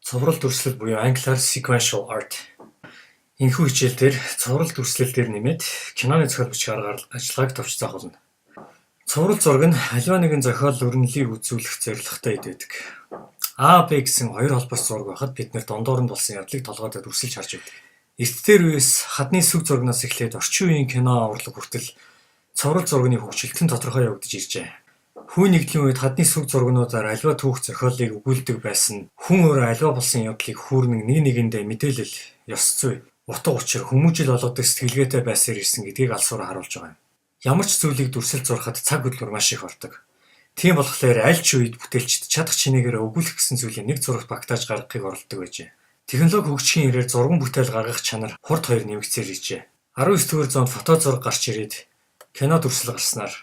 Цуврал дүрслэл буюу англиар sequential art. Энэхүү хичээл дээр цуврал дүрслэл дээр нэмээд киноны зохиол бичих арга ажиллагааг товч заах болно. Цуврал зураг нь аливаа нэгэн зохиол өрнөлийг үзүүлэх зорилготой эд байдаг. А, Б гэсэн хоёр холбоос зураг байхад бид нар дундуур нь болсон явдлыг толгойдоо дүрсэлж харж байдаг. Эрт дээр үеэс хадны сүг зурагнаас эхлээд орчин үеийн кино урлаг хүртэл цуврал зургийн хөгжил тун тодорхой явагдаж иржээ. Хүйн нэгдлийн үед хадны сүг зургнуудаар аливаа түүх зохиолыг өгүүлдэг байсан нь хүн өөрөө аливаа болсон явдлыг хүүрнэн нэг нэгэндээ мэдээлэл, ёс зүй, утга учир, хүмүүжил олгодог сэтгэлгээтэй байсаар ирсэн гэдгийг алсуураа харуулж байгаа юм. Ямар ч зүйлийг дүрсэлж зурахад цаг хөдөлмөр маш их ордог. Тийм болохоор аль ч үед бүтээлчид чадах чинээгээр өгүүлэх гэсэн зүйлийг нэг зурагт багтааж гаргахыг оролддог байжээ. Технологи хөгжихийн хэрээр зурган бүтээл гаргах чанар хурд хоёр нэмэгдсээр иржээ. 19-р зуунд фото зураг гарч ирээд кино дүрсэл гарснаар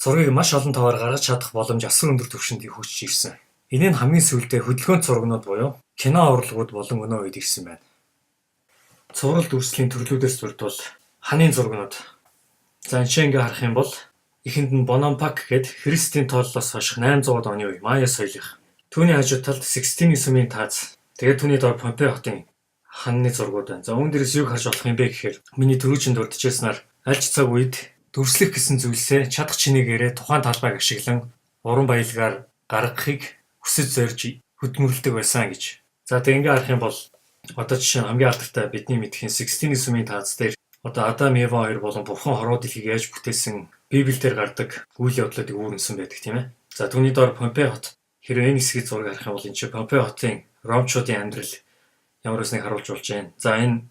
зургийг маш олон тоогоор гаргаж чадах боломж асар өндөр түвшинд хөгжиж ирсэн. Энэ нь хамгийн сүүлдээ хөдөлгөөнт зурагнууд буюу кино урлагууд болон өнөө үед ирсэн байна. Цуврал дүрслийн төрлүүдээс дурдвал ханын зурагнууд. За, энэ ингээ харах юм бол эхэнд нь Бонампак гээд Христийн тооллоос хойших 800 оны үе Майя соёлынх. Түүний хажуу талд Сикстиний сүмийн тааз. Тэгээд түүний доор Помпей хотын ханны зургууд байна. За, үүн дээрээс юг харж болох юм бэ гэхээр миний түрүүчийн дурдчихсанаар аль ч цаг үед дүрслэх гэсэн зүйлсээ чадах чинээгээрээ тухайн талбайг ашиглан уран баялагаар гаргахыг хүсэж зорж хөдөлмөрлөдөг байсан гэж. За, тэг ингээ харах юм бол одоо жишээ нь хамгийн алдартай бидний мэдхийн Сикстиний сүмийн тааз дээр одоо Адам, Ева хоёр болон Бурхан хорвоо дэлхийг яаж бүтээсэн Библиэлд гардаг үйл явдлуудыг үүрнэсэн байдаг, тийм ээ. За, түүний доор Помпей хот. Хэрвээ энэ хэсгийг зураг харах юм бол энэ чинь Помпей хотын ромчуудын амьдрал ямар байсныг харуулж болж байна. За, энэ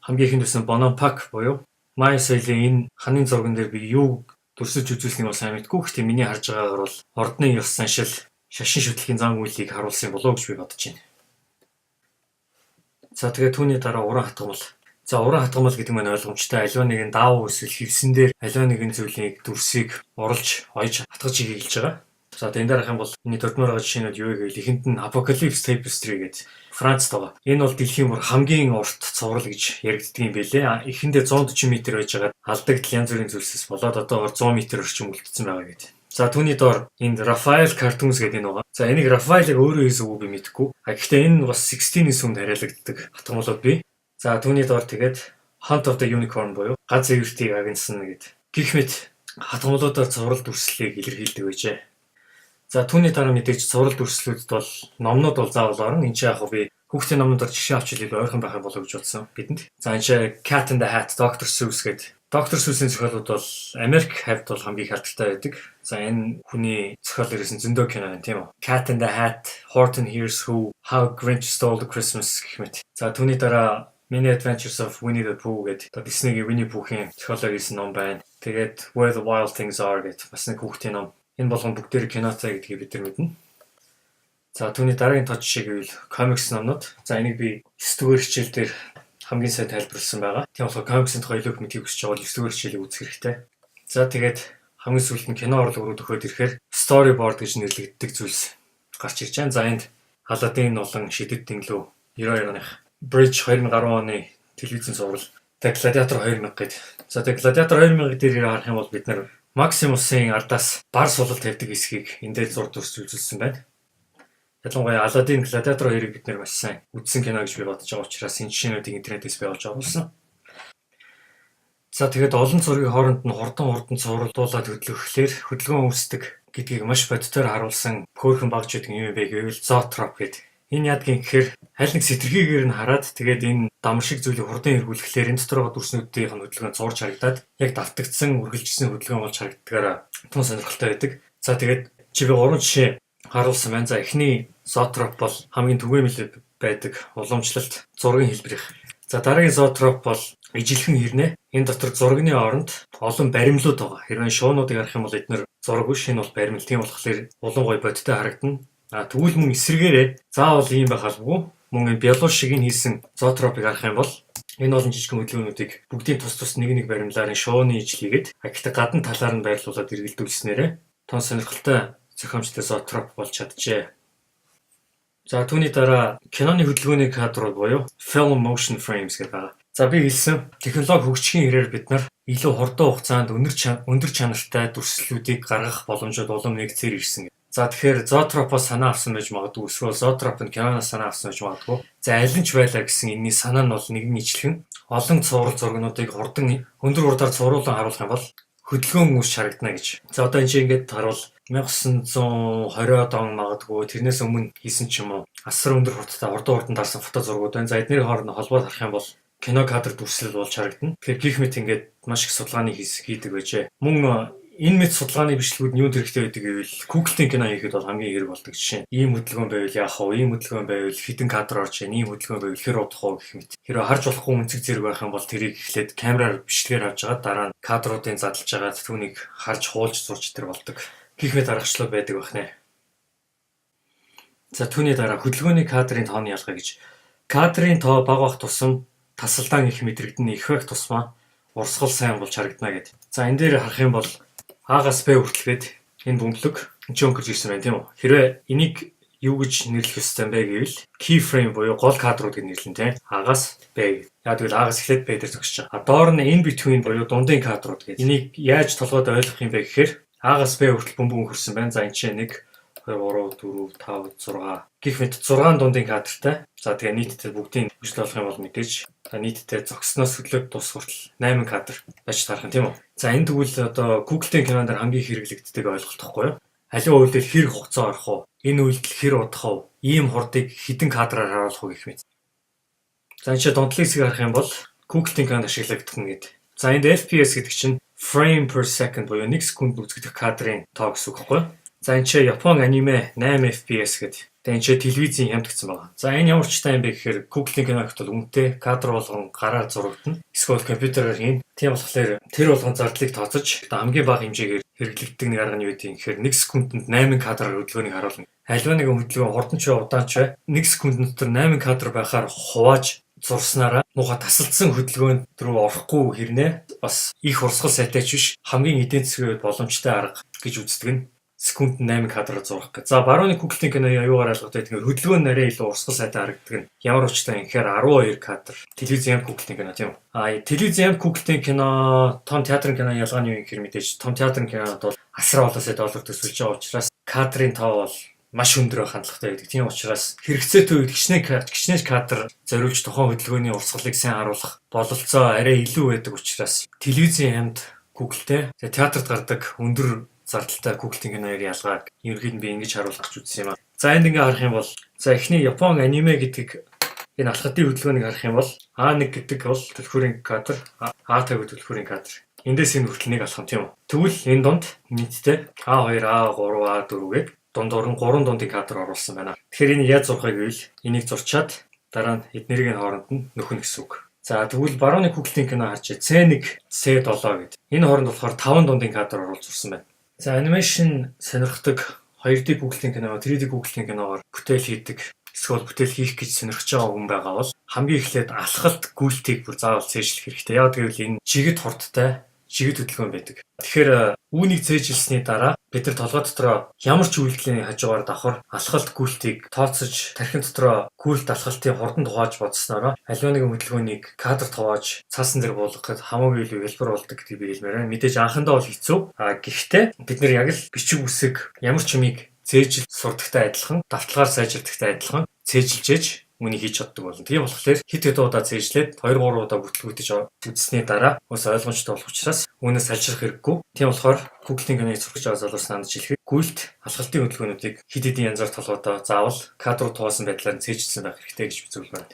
хамгийн ихэнд байсан Бонампак буюу Майя соёлын энэ ханын зурган дээр би юу дүрсэлж үзүүлснийг бол сайн мэдэхгүй. Гэхдээ миний харж байгаагаар бол ордны ёс заншил, шашин шүтлэгийн зан үйлийг харуулсан болов уу гэж би бодож байна. За, тэгээд түүний дараа уран хатгамал. За, уран хатгамал гэдэг маань ойлгомжтой, аливаа нэгэн даавуу эсвэл хэвсэн дээр аливаа нэгэн зүйлийг дүрсийг уралж, оёж хатгаж хийх гэж байгаа. За, тэгээд энэ дээр харах юм бол миний дурдмаар байгаа жишээнүүд юу вэ гэвэл эхэнд нь Apocalypse Tapestry гэдэг Францд байгаа. Энэ бол дэлхийн бүр хамгийн урт цуврал гэж яригддаг юм билээ. Эхэндээ 140 м байж байгаа алдагдал, янз бүрийн зүйлсээс болоод одоогор 100 м орчим үлдсэн байгаа гэдэг. За, түүний доор энд Raphael Cartoons гэдэг энэ байгаа. За, энийг Raphael-ыг өөрөө хийсэн үү, би мэдэхгүй. А гэхдээ энэ бас Sixtine сүмд хариалагддаг хатгамлууд бий. За, түүний доор тэгээд Hunt of the Unicorn буюу гац эвэртийг агнасан гэд. Гэх мэт хатгамлуудаар цуврал дүрслэлийг илэрхийлдэг байжээ. За, түүний дараа мэдээж цуврал дүрслэлүүдэд бол номнууд бол заавал орно. Энд чинь яг би хүүхдийн номнуудаар жишээ авч илүү ойрхон байх юм болов гэж бодсон бидэнд. За, энэ чинь Cat in the Hat, Dr. Seuss гэдэг. Dr. Seuss-ийн зохиолууд бол Америк хавьд бол хамгийн их алдартай байдаг. За, энэ хүний зохиол ирсэн зөндөө кино байна, тийм үү? Cat in the Hat, Horton Hears Who, How Grinch Stole the Christmas гэх мэт. За, түүний дараа Many Adventures of Winnie the Pooh гэдэг одоо Disney-гийн Winnie Pooh-ийн зохиолоор хийсэн ном байна. Тэгээд Where the Wild Things Are гэдэг бас нэг хүүхдийн ном. Энэ болгон бүгдээр кинотой гэдгийг бид нар мэднэ. За, түүний дараагийн тод жишээ гэвэл комикс номнууд. За, энийг би 9 дугаар хичээл дээр хамгийн сайн тайлбарласан байгаа. Тийм болохоор комиксын тухай илүү их мэдэхийг хүсэж байгаа бол 9 дугаар хичээлийг үзэх хэрэгтэй. За, тэгээд хамгийн сүүлд нь кино урлаг руу дөхөөд ирэхээр storyboard гэж нэрлэгддэг зүйлс гарч ирж байна. За, энд Аладдин болон Шидэт Тэнглүү 92 оных, Bridge 2010 оны телевизийн цуврал, The Gladiator 2000 гээд. За, The Gladiator 2000 дээр харах юм бол бид нар Maximus-ын ардаас бар сулал тавьдаг хэсгийг энэ дээр зураг дүрс үзүүлсэн байна. Ялангуяа Аладдин, Gladiator 2-ыг бид нар маш сайн үзсэн кино гэж би бодож байгаа учраас энэ жишээнүүдийг интернетээс би олж оруулсан. За, тэгээд олон зургийн хооронд нь хурдан хурдан цувралдуулаад хөдлөхлөөр хөдөлгөөн үүсдэг гэдгийг маш бодитоор харуулсан хөөрхөн багж гэдэг юм бэ гэвэл zoetrope гэдэг. Энэ яадгийн гэхээр аль нэг сэтэрхийгээр нь хараад, тэгээд энэ дамар шиг зүйлийг хурдан эргүүлэхлээр энэ дотор байгаа дүрснүүдийн хөдөлгөөн цуурч харагдаад яг давтагдсан, үргэлжилсэн хөдөлгөөн болж харагддгаараа тун сонирхолтой байдаг. За, тэгээд чи би гурван жишээ харуулсан байна. За, эхний zoetrope бол хамгийн түгээмэл байдаг уламжлалт зургийн хэлбэрийнх. За, дараагийн zoetrope бол ижилхэн хэрнээ энэ дотор зургийн оронд олон баримлууд байгаа. Хэрвээ шуунуудыг харах юм бол эднэр зураг биш, энэ бол баримл. Тийм болохоор улам гоё бодиттой харагдана. А тэгвэл мөн эсрэгээрээ заавал ийм байх албагүй. Мөн энэ бялуу шиг нь хийсэн zoetrope-ыг харах юм бол энэ олон жижигхэн хөдөлгөөнүүдийг бүгдийн тус тус нэг нэг баримлаар нь шууны ижил хийгээд, а гэхдээ гадна талаар нь байрлуулад эргэлдүүлснээрээ тун сонирхолтой зохиомжтой zoetrope болж чаджээ. За, түүний дараа киноны хөдөлгөөний кадрууд буюу film motion frames гэдэг байгаа. За, би хэлсэн технологи хөгжихийн хэрээр бид нар илүү хурдан хугацаанд өндөр чанартай дүрслэлүүдийг гаргах боломжууд улам нэгдсээр ирсэн. За, тэгэхээр Zoetrope-оос санаа авсан байж магадгүй, эсвэл Zoetrope нь киноноос санаа авсан байж магадгүй. За, аль нь ч байлаа гэсэн энэний санаа нь бол нэгэн ижилхэн, олон цуврал зургнуудыг хурдан, өндөр хурдаар цувруулан харуулах юм бол хөдөлгөөн үүсч харагдана гэж. За, одоо энэ чинь ингээд харуул 1920-од он магадгүй, тэрнээс өмнө хийсэн ч юм уу, асар өндөр хурдтай, хурдан хурдан дарсан фото зургууд байна. За, эдний хооронд холбоод харах юм бол кино кадр дүрслэл болж харагдана. Тэгэхээр гэх мэт ингээд маш их судалгааны хийдэг байжээ. Мөн энэ мэт судалгааны бичлэгүүд нь юунд хэрэгтэй байдаг гэвэл Google-ийн кино хийхэд бол хамгийн хэрэг болдог жишээ. Ийм хөдөлгөөн байвал яах вэ? Ийм хөдөлгөөн байвал хэдэн кадр орж ийн, ийм хөдөлгөөн байвал хэр удах вэ гэх мэт. Хэрвээ харж болохгүй өнцөг зэрэг байх юм бол тэрийг эхлээд камераар бичлэгээр авч байгаа, дараа нь кадруудын задлж байгаа, түүнийг харж хуулж зурж тэр болдог. Гэх мэт аргачлал байдаг байх нэ. За, түүний дараа хөдөлгөөний кадрын тооны ялгаа гэж, кадрын тоо бага байх тусам тасалдаан их мэдрэгдэн, их байх тусмаа урсгал сайн болж харагдана гэд. За, энэ дээр харах юм бол А-гаас Б хүртэлгээд энэ бөмбөлөг энэ ч өнгөрч ирсэн байна, тийм үү? Хэрвээ энийг юу гэж нэрлэх ёстой юм бэ гэвэл keyframe буюу гол кадрууд гэж нэрлэн, тийм. А-гаас Б. Яг тэгвэл А-гаас эхлээд Б дээр зогсож байгаа. А доор нь in between буюу дундын кадрууд гэж. Энийг яаж толгойд ойлгох юм бэ гэхээр А-гаас Б хүртэл бөмбөг өнгөрсөн байна. За, энэ ч 1 2 3 4 5 6 гэх мэт 6 дундын кадртай. За, тэгээ нийтдээ бүгдийг хөгжил болох юм бол мэдээж нийтдээ зогсноос хөдлөөд дуус хүртэл 8 кадр байж таарах юм, тийм үү? За, энэ тэгвэл одоо Google-ийн кинон дээр хамгийн хэрэглэгддэг ойлголт байхгүй юу? Аливаа үйлдэл хэр хугацаа орох вэ? Энэ үйлдэл хэр удах вэ? Ийм хурдыг хэдэн кадраар харуулах уу гэх мэт. За, энэ чинь дундлын хэсгийг харах юм бол Google-ийн кинонд ашиглагдах нь гэдэг. За, энд FPS гэдэг чинь frame per second буюу 1 секунд үзэгдэх кадрын тоо гэсэн үг байхгүй юу? За, энэ чинь Япон аниме 8 FPS гэдэг. Тэгээ энэ чинь телевизийн хямдгдсан байгаа. За, энэ ямар ч таа юм бэ гэхээр Google-ийн кино гэхэд бол үнэтэй, кадр болгон гараар зурагдана. Эсвэл компьютероор хийн. Тийм болохоор тэр болгон зардлыг тооцож, одоо хамгийн бага хэмжээгээр хэрэглэгддэг нэг арга нь юу гэдэг юм гэхээр 1 секундэд 8 кадраар хөдөлгөөнийг харуулна. Аливаа нэгэн хөдөлгөөн хурдан ч бай, удаан ч бай, 1 секунд дотор 8 кадр байхаар хувааж зурснараа муухай тасалдсан хөдөлгөөнд рүү орохгүй хэрнээ бас их урсгал сайтай ч биш, хамгийн эдийн засгийн хувьд боломжтой арга гэж үздэг нь секундэд 8 кадраар зурах гэх. За, барууны Google-ийн кино юугаар ялгаатай гэхээр хөдөлгөөн нь арай илүү урсгал сайтай харагддаг нь ямар учиртай юм гэхээр 12 кадр. Телевизийн Google-ийн кино, тийм үү? А телевизийн Google-ийн кино, том театрын кино ялгаа нь юу юм гэхээр мэдээж том театрын кинод бол асар олон сая доллар төсөлж байгаа учраас кадрын тоо бол маш өндөр байх хандлагатай байдаг. Тийм учраас хэрэгцээтэй үед хичнээн хичнээн кадр зориулж тухайн хөдөлгөөний урсгалыг сайн харуулах бололцоо арай илүү байдаг учраас телевизийн хямд Google-тэй, тэгээ театрт гардаг өндөр зардалтай Google-ийн кино хоёрын ялгааг ерөнхийд нь би ингэж харуулах гэж үзсэн юм а. За, энд ингээ харах юм бол, за, эхний Япон аниме гэдэг энэ алхалтын хөдөлгөөнийг харах юм бол А1 гэдэг бол түлхүүрийн кадр, А5 түлхүүрийн кадр. Эндээс энэ хүртэл нэг алхам, тийм үү? Тэгвэл энэ дунд нийтдээ А2, А3, А4 гээд дундуур нь 3 дундын кадр оруулсан байна. Тэгэхээр энийг яаж зурхыг гэвэл энийг зурчаад дараа нь эднэрийг нь хооронд нь нөхнө гэсэн үг. За, тэгвэл барууны Google-ийн кино харж C1, C7 гэдэг. Энэ хооронд болохоор 5 дундын кадр оруулж зурсан байна. За, animation сонирхдаг, 2D Google-ийн кино, 3D Google-ийн киногоор бүтээл хийдэг эсвэл бүтээл хийх гэж сонирхож байгаа хүн байгаа бол хамгийн эхлээд алхалт гүйлтийг бүр заавал цээжлэх хэрэгтэй. Яг гэвэл энэ жигд хурдтай, жигд хөдөлгөөн байдаг. Тэгэхээр үүнийг цээжилсний дараа бид нар толгой дотроо ямар ч үйлдэлийн хажуугаар давхар алхалт гүйлтийг тооцож, тархин дотроо гүйлт алхалтын хурданд хувааж бодсноороо аливаа нэгэн хөдөлгөөнийг кадрт хувааж цаасан дээр буулгахад хамаагүй илүү хялбар болдог гэдгийг би хэлмээр байна. Мэдээж анхандаа бол хэцүү. А гэхдээ бид нар яг л бичиг үсэг ямар ч юмыг цээжил сурдагтай адилхан, давталгаар сайжирдагтай адилхан цээжилжээж үүнийг хийж чаддаг болно. Тийм болохоор хэд хэдэн удаа цээжлээд 2 3 удаа бүтлгүүтэж үзсний дараа бас ойлгомжтой болох учраас үүнээс салжирах хэрэггүй. Тийм болохоор Google-ийн киног сурч байгаа залуус надад хэлэхэд гүйлт алхалтын хөдөлгөөнүүдийг хэд хэдэн янзаар толгойдоо заавал кадрууд хуваасан байдлаар нь цээжилсэн байх хэрэгтэй гэж би зөвлөмөр.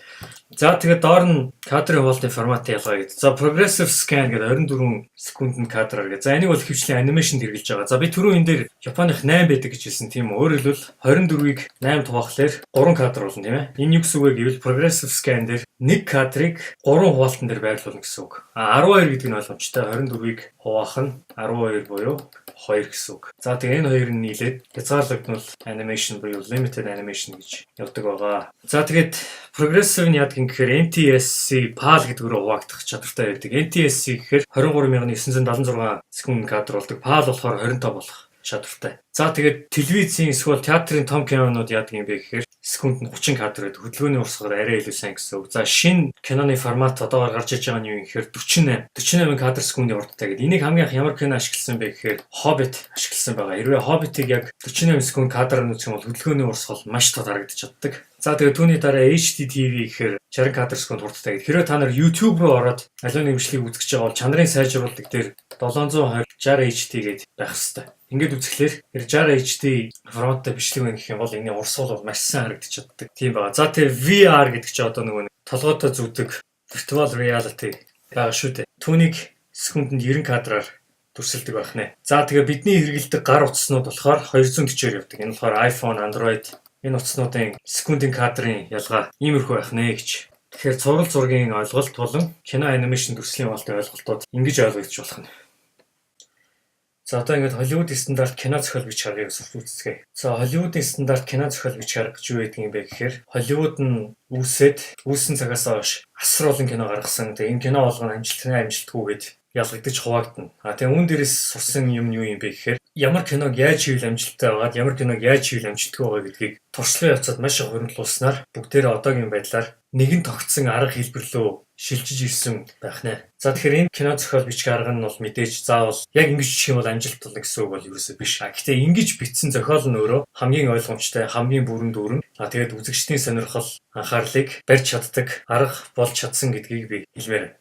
За, тэгээд доор нь кадрын хуваалтын форматын ялгаа гэдэг. За, progressive scan гэдэг 24 секундэнд кадраар гэдэг. За, энийг бол ихэвчлэн animation д хэрэглэж байгаа. За, би түрүү энэ дээр Японых 8 байдаг гэж хэлсэн, тийм үү? Өөрөөр хэлбэл 24-ийг 8 хуваахлаар 3 кадр болно, тийм ээ. Энэ юу гэсэн үг вэ гэвэл progressive scan дээр нэг кадрыг 3 хуваалтан дээр байрлуулна гэсэн үг. А 12 гэдэг нь ойлгомжтой. 24-ийг хуваах нь 12 буюу 2 гэсэн үг. За, тэгээ энэ хоёр нь нийлээд хязгаарлагдмал animation буюу limited animation гэж явдаг байгаа. За, тэгээд progressive нь яадаг юм гэхээр NTSC, PAL гэдэг рүү хуваагдах чадвартай байдаг. NTSC гэхээр 23,976 секунд кадр болдог. PAL болохоор 25 болох чадвартай. За, тэгээд телевизийн эсвэл театрын том кинонууд яадаг юм бэ гэхээр секундэд 30 кадр байдаг. Хөдөлгөөний урсгал арай илүү сайн гэсэн үг. За, шинэ киноны формат одоогоор гарч иж байгаа нь юу юм гэхээр 48 48 кадр секундын хурдтай гэдэг. Энийг хамгийн анх ямар кино ашигласан бэ гэхээр Hobbit ашигласан. дүрсэлсэн байгаа. Хэрвээ Hobbit-ыг яг 48 секунд кадраар үзэх юм бол хөдөлгөөний урсгал маш тод харагдаж чаддаг. За, тэгээд түүний дараа HD TV гэхээр 60 кадр секунд хурдтай гэдэг. Хэрвээ та нар YouTube руу ороод аливаа нэг бичлэгийг үзэж байгаа бол чанарын сайжруулдаг дээр 720 60 HD гээд байх хэвээр. Ингээд үзэхлээр 60 HD форматтай бичлэг байна гэх юм бол энэний урсгал бол маш сайн харагдаж чаддаг. Тийм байгаа. За, тэгээ VR гэдэг чинь одоо нөгөө толгойтой зүүдэг virtual reality байгаа шүү дээ. Түүнийг секундэд 90 кадраар дүрсэлдэг байх нэ. За, тэгээ бидний хэрэглэдэг гар утаснууд болохоор 240-оор явдаг. Энэ болохоор iPhone, Android энэ утаснуудын секундын кадрын ялгаа иймэрхүү байх нэ гэж. Тэгэхээр цуврал зургийн ойлголт болон кино animation дүрслийн болтын ойлголтууд ингэж ойлгогдож болох нь. За, одоо ингээд Холливуудын стандарт кино зохиол бичих аргыг үзцгээе. За, Холливуудын стандарт кино зохиол бичих арга гэж юу байдаг юм бэ гэхээр Холливуд нь үүсээд үүссэн цагаас хойш асар олон кино гаргасан. Тэгээ энэ кино болгоно амжилттай, амжилтгүй гээд ялгагдаж хуваагдана. А тэгээ үүн дээрээс сурсан юм нь юу юм бэ гэхээр ямар киног яаж хийвэл амжилттай байгаад, ямар киног яаж хийвэл амжилтгүй байгаа гэдгийг туршлагын явцад маш их хуримтлуулснаар бүгдээрээ одоогийн байдлаар нэгэн тогтсон арга хэлбэр лүү шилжиж ирсэн байх нэ. За, тэгэхээр энэ кино зохиол бичих арга нь бол мэдээж заавал яг ингэж бичих юм бол амжилт болно гэсэн үг бол ерөөсөө биш. А гэхдээ ингэж бичсэн зохиол нь өөрөө хамгийн ойлгомжтой, хамгийн бүрэн дүүрэн, а тэгээд үзэгчдийн сонирхол, анхаарлыг барьж чаддаг арга болж чадсан гэдгийг би хэлмээр байна.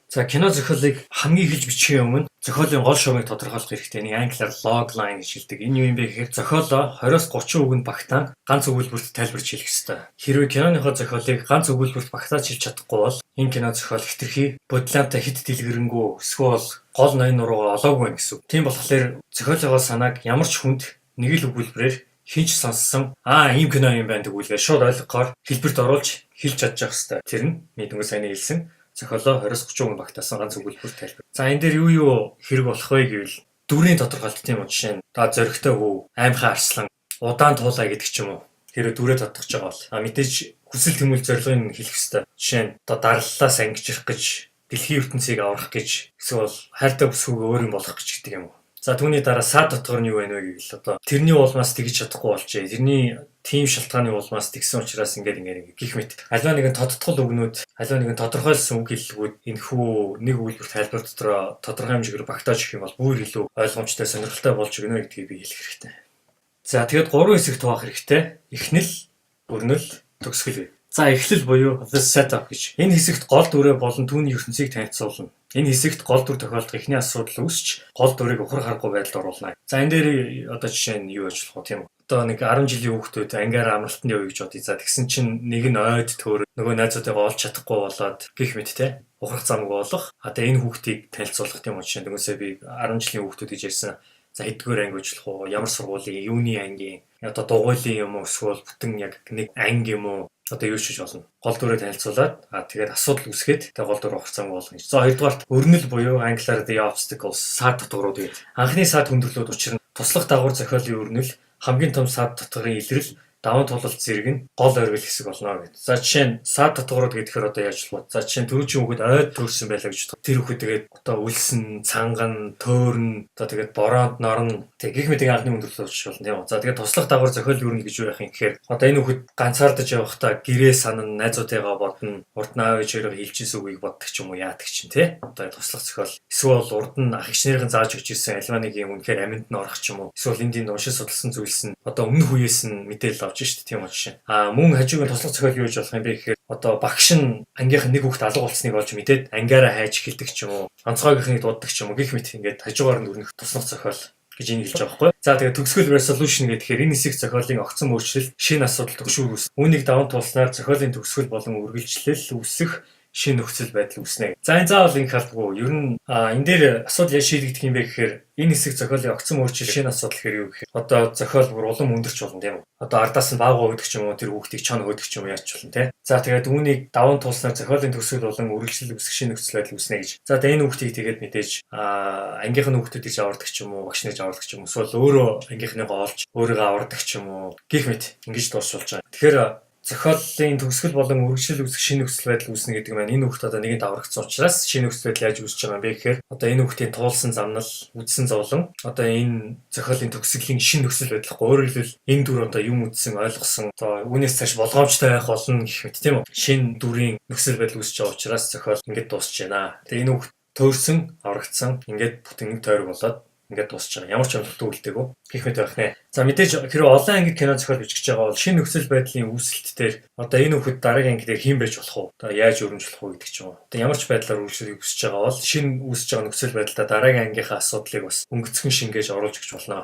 За, кино зохиолыг хамгийн эхэлж бичихийн өмнө зохиолын гол шугамыг тодорхойлох хэрэгтэй. Энийг англиар log line гэж хэлдэг. Энэ юу юм бэ гэхээр зохиолоо 20-с 30 үгэнд багтаан ганц өгүүлбэрт тайлбарч хэлэх ёстой. Хэрвээ киноныхоо зохиолыг ганц өгүүлбэрт багтааж хэлж чадахгүй бол энэ кино зохиол хэтэрхий будилаантай, хэт дэлгэрэнгүй эсвэл гол ноён нуруугаа олоогүй байна гэсэн үг. Тийм болохоор зохиолынхоо санааг ямар ч хүнд нэг л өгүүлбэрээр хэн ч сонссон "Аа, ийм кино юм байна" тэгүүлээ шууд ойлгохоор хэлбэрт оруулж хэлж чадчих хэвээр. Тэр нь мэдөнгө сайн хэлсэн зохиолоо 20-30 үгэнд багтаасан ганц өгүүлбэр тайлбар. За, энэ дээр юу юу хэрэг болох вэ гэвэл дүрийн тодорхойлолт, тийм үү, жишээ нь та зоригтой хүү, аймхай арслан, удаан туулай гэдэг ч юм уу. Хэрвээ дүрээ тодтогч байгаа бол мэдээж хүсэл тэмүүлэл зорилгыг хэлэх ёстой. Жишээ нь одоо дарлалаас ангижрах гэж, дэлхийн ертөнцийг аврах гэж, эсвэл хайртай бүсгүйгээ өөр юм болох гэж гэдэг юм уу. За, түүний дараа саад дотгор нь юу байна вэ гэвэл одоо тэрний улмаас тэгж чадахгүй болжээ. Тэрний тийм шалтгааны улмаас тэгсэн учраас ингээд ингээд ингээд гэх мэт. Аливаа нэгэн тодтгол үгнүүд, аливаа нэгэн тодорхойлсон үг хэллэгүүд энэхүү нэг өгүүлбэр тайлбар дотроо тодорхой хэмжээгээр багтааж өгөх юм бол бүр илүү ойлгомжтой, сонирхолтой болж өгнө гэдгийг би хэлэх хэрэгтэй. За, тэгээд гурван хэсэгт хуваах хэрэгтэй. Эхнэл, өрнөл, төгсгөл. За, эхлэл буюу the setup гэж. Энэ хэсэгт гол дүрээ болон түүний ертөнцийг танилцуулна. Энэ хэсэгт гол дүр тохиолдох эхний асуудал үүсч гол дүрийг ухрах аргагүй байдалд оруулна. За, энэ дээр одоо жишээ нь юу ажиллах вэ, тийм үү? Одоо нэг 10 жилийн хүүхдүүд ангиараа амралтанд явъя гэж бодъё. За, тэгсэн чинь нэг нь ойд төөр, нөгөө найзуудыгаа олж чадахгүй болоод гэх мэт те, ухрах замгүй болох. А тэгээ энэ хүүхдийг танилцуулах, тийм үү, жишээ нь дөнгөсөө би 10 жилийн хүүхдүүд гэж ярьсан. За, хэддүгээр анги ажиллах уу? Ямар сургуулийн, юуны ангийн, одоо дугуйлын юм уу, эсвэл бүтэн яг нэг анги юм уу? Одоо юу шиж болно. Гол дүрээ танилцуулаад, тэгээд асуудал үүсгээд тэгээд гол дүр ухрах замгүй болно гэж. За, хоёрдугаарт өрнөл буюу англиар the obstacles, саад татварууд гэдэг. Анхны саад хүндрэлүүд учир нь туслах дагавар зохиолын өрнөл, хамгийн том саад татварын илрэл, даван тулалт зэрэг нь гол оргил хэсэг болно гэдэг. За, жишээ нь саад татварууд гэхээр одоо яаж болох вэ? За, жишээ нь түрүүчийн хүүхэд ойд төрсөн байлаа гэж бодох. Тэр хүүхэд тэгээд одоо өлсөн, цанган, төөрн, одоо тэгээд бороонд норно. Тэг гэх мэт анхны хүндрэл болж болно, тийм үү? За, тэгээд туслах дагавар зохиол өрнөл гэж юу байх юм гэхээр одоо энэ хүүхэд ганцаардаж явахдаа гэрээ санана, найзуудыгаа бодно, урд нь аав ээж хоёроо хэлж исэн үгийг боддог ч юм уу, яадаг чинь тий. Одоо туслах зохиол эсвэл урд нь ах эгч нарын зааж өгч ирсэн аливаа нэг юм үнэхээр аминд нь орох ч юм уу. Эсвэл энд энд уншиж судалсан зүйлс нь одоо өмнөх үеэс нь мэдээлэл авч шít, тийм үү, жишээ. А мөн хажуугийн туслах зохиол юу гэж болох юм бэ гэхээр одоо багш нь ангийнх нь нэг хүүхэд алга болсныг олж мэдээд ангиараа хайж эхэлдэг ч юм уу, онцгойгийнхныг дууддаг ч юм уу гэх мэт ингээд хажуугаар нь өрнөх туслах зохиол гэж энийг хэлж байгаа байхгүй. За, тэгээд төгсгөл resolution гэхээр энэ хэсэг зохиолын огцон өөрчлөлт, шинэ асуудал, түгшүүр үүснэ. Үүнийг даван туулснаар зохиолын төгсгөл болон үргэлжлэл үүсэх шинэ нөхцөл байдал үүснэ. За, энэ заавал ингэх албагүй. Ер нь энэ дээр асуудал яаж шийдэгдэх юм бэ гэхээр энэ хэсэг зохиолын огцон өөрчлөлт, шинэ асуудал гэхээр юу гэхээр одоо зохиол бүр улам өндөрч болно, тийм үү? Одоо ардаас нь баавгай өгдөг ч юм уу, тэр хүүхдийг чон хөөдөг ч юм уу, яаж ч болно те. За, тэгээд үүнийг даван туулснаар зохиолын төгсгөл болон үргэлжлэл үүсэх шинэ нөхцөл байдал үүснэ гэж. За, тэгээд энэ хүүхдийг тэгээд мэдээж ангийнх нь хүүхдүүдийг авардаг ч юм уу, багш нарыг авардаг ч юм уу, эсвэл өөрөө ангийнхныгоо олж өөрийгөө авардаг ч юм уу гэх мэт ингэж дуусчулж байгаа. Тэгэхээр зохиолын төгсгөл болон үргэлжлэл үүсэх шинэ нөхцөл байдал үүснэ гэдэг маань энэ хүүхд одоо нэгэнд аврагдсан учраас шинэ нөхцөл байдал яаж үүсэж байгаа юм бэ гэхээр одоо энэ хүүхдийн туулсан замнал, үзсэн зовлон одоо энэ зохиолын төгсгөлийн шинэ нөхцөл байдал гэхгүй. Өөрөөр хэлбэл энэ дүр одоо юм үзсэн, ойлгосон, одоо үүнээс цааш болгоомжтой байх болно гэх мэт, тийм үү? Шинэ дүрийн нөхцөл байдал үүсэж байгаа учраас зохиол ингэж дуусч байна. Тэгээ энэ хүүхд төөрсөн, аврагдсан, ингээд бүтэн нэг тойрог болоод Ингээд дуусч байгаа. Ямар ч амжилттай үлдээгүй. Гэх мэт байх нэ. За, мэдээж хэрвээ олон ангид кино зохиол бичих гэж байгаа бол шинэ нөхцөл байдлын үүсэлт дээр одоо энэ хүүхэд дараагийн анги дээр хэн байж болох вэ? Одоо яаж өрнөж болох вэ гэдэг ч юм уу. Одоо ямар ч байдлаар өөрчлөлтийг хүсэж байгаа бол шинэ үүсэж байгаа нөхцөл байдлаа дараагийн ангийнхаа асуудлыг бас өнгөцгөн шингээж оруулж өгч болно.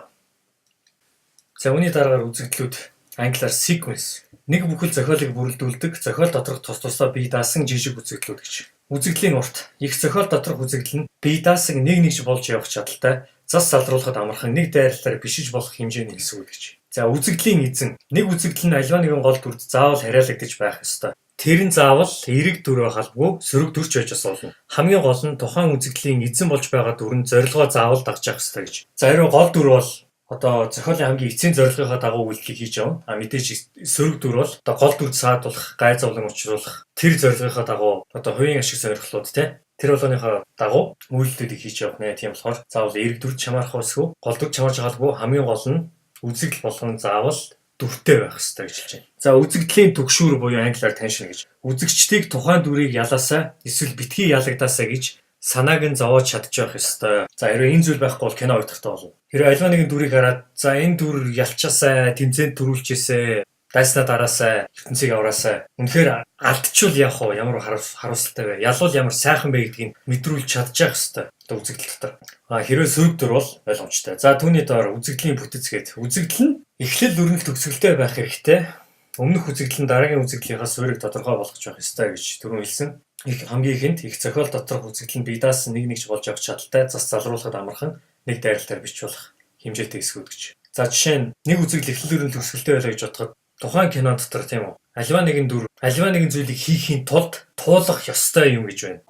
За, үүний дараагаар үзэгдлүүд, англиар sequence. Нэг бүхэл зохиолыг бүрэлдүүлдэг зохиол доторх тус тусдаа бие даасан жижиг үзэгдлүүд гэж. Үзэгдлийн урт. Эх зохиол доторх үзэгдэл нь бие даасан нэг нэгж болж явах чадалтай, зас залруулахад амархан, нэг дайрлалаар бишиж болох хэмжээний хэсгүүд гэж. За, үзэгдлийн эзэн. Нэг үзэгдэл нь аливаа нэгэн гол дүрд заавал харьяалагдаж байх ёстой. Тэр нь заавал эерэг дүр байх албагүй, сөрөг дүр ч байж бас болно. Хамгийн гол нь тухайн үзэгдлийн эзэн болж байгаа дүр нь зорилгоо заавал дагаж явах ёстой гэж. За, хэрвээ гол дүр бол одоо зохиолын хамгийн эцсийн зорилгынхаа дагуу үйлдэлийг хийж явна. А мэдээж сөрөг дүр бол одоо гол дүрд саадуулах, гай зовлон учруулах тэр зорилгынхаа дагуу, одоо хувийн ашиг сонирхлууд, те, тэр болгоныхоо дагуу үйлдэлүүдийг хийж явах нэ. Тийм болохоор заавал эерэг дүрд чамаарах усгүй, гол дүрд чамаарч албагүй, хамгийн гол нь үзэгдэл болгон заавал дүртэй байх ёстой гэж хэлж байна. За, үзэгдлийн түгшүүр буюу англиар tension гэж. Үзэгчдийг тухайн дүрийг ялаасай эсвэл битгий ялагдаасай гэж санааг нь зовоож чадчих байх ёстой. За, хэрвээ энэ зүйл байхгүй бол кино уйтгартай болно. Хэрвээ аливаа нэгэн дүрийг хараад, за, энэ дүр ялчаасай, тэмцээнд түрүүлжээсэй, дайснаа дараасай, ертөнцийг авраасай. Үнэхээр алдчихвал яах вэ? Ямар харуулсалтай вэ? Ялвал ямар сайхан бэ гэдгийг мэдрүүлж чадчих ёстой. Одоо үзэгдэл дотор. А хэрвээ сөрөг дүр бол ойлгомжтой. За, түүний доор үзэгдлийн бүтэц гээд үзэгдэл нь эхлэл, өрнөл, төгсгөлтэй байх хэрэгтэй. Өмнөх үзэгдэл нь дараагийн үзэгдлийнхаа суурийг тодорхой болгож байх ёстой гэж түрүүн хэлсэн. Их хамгийн ихэнд эх зохиол доторх үзэгдэл нь бие даасан нэг нэгж болж явах чадалтай, зас залруулахад амархан, нэг дайралтаар бичиж болох хэмжээтэй хэсгүүд гэж. За, жишээ нь нэг үзэгдэл эхлэл, өрнөл, төгсгөлтэй байлаа гэж бодоход тухайн кинон дотор, тийм үү, аливаа нэгэн дүр аливаа нэгэн зүйлийг хийхийн тулд туулах ёстой юм гэж байна.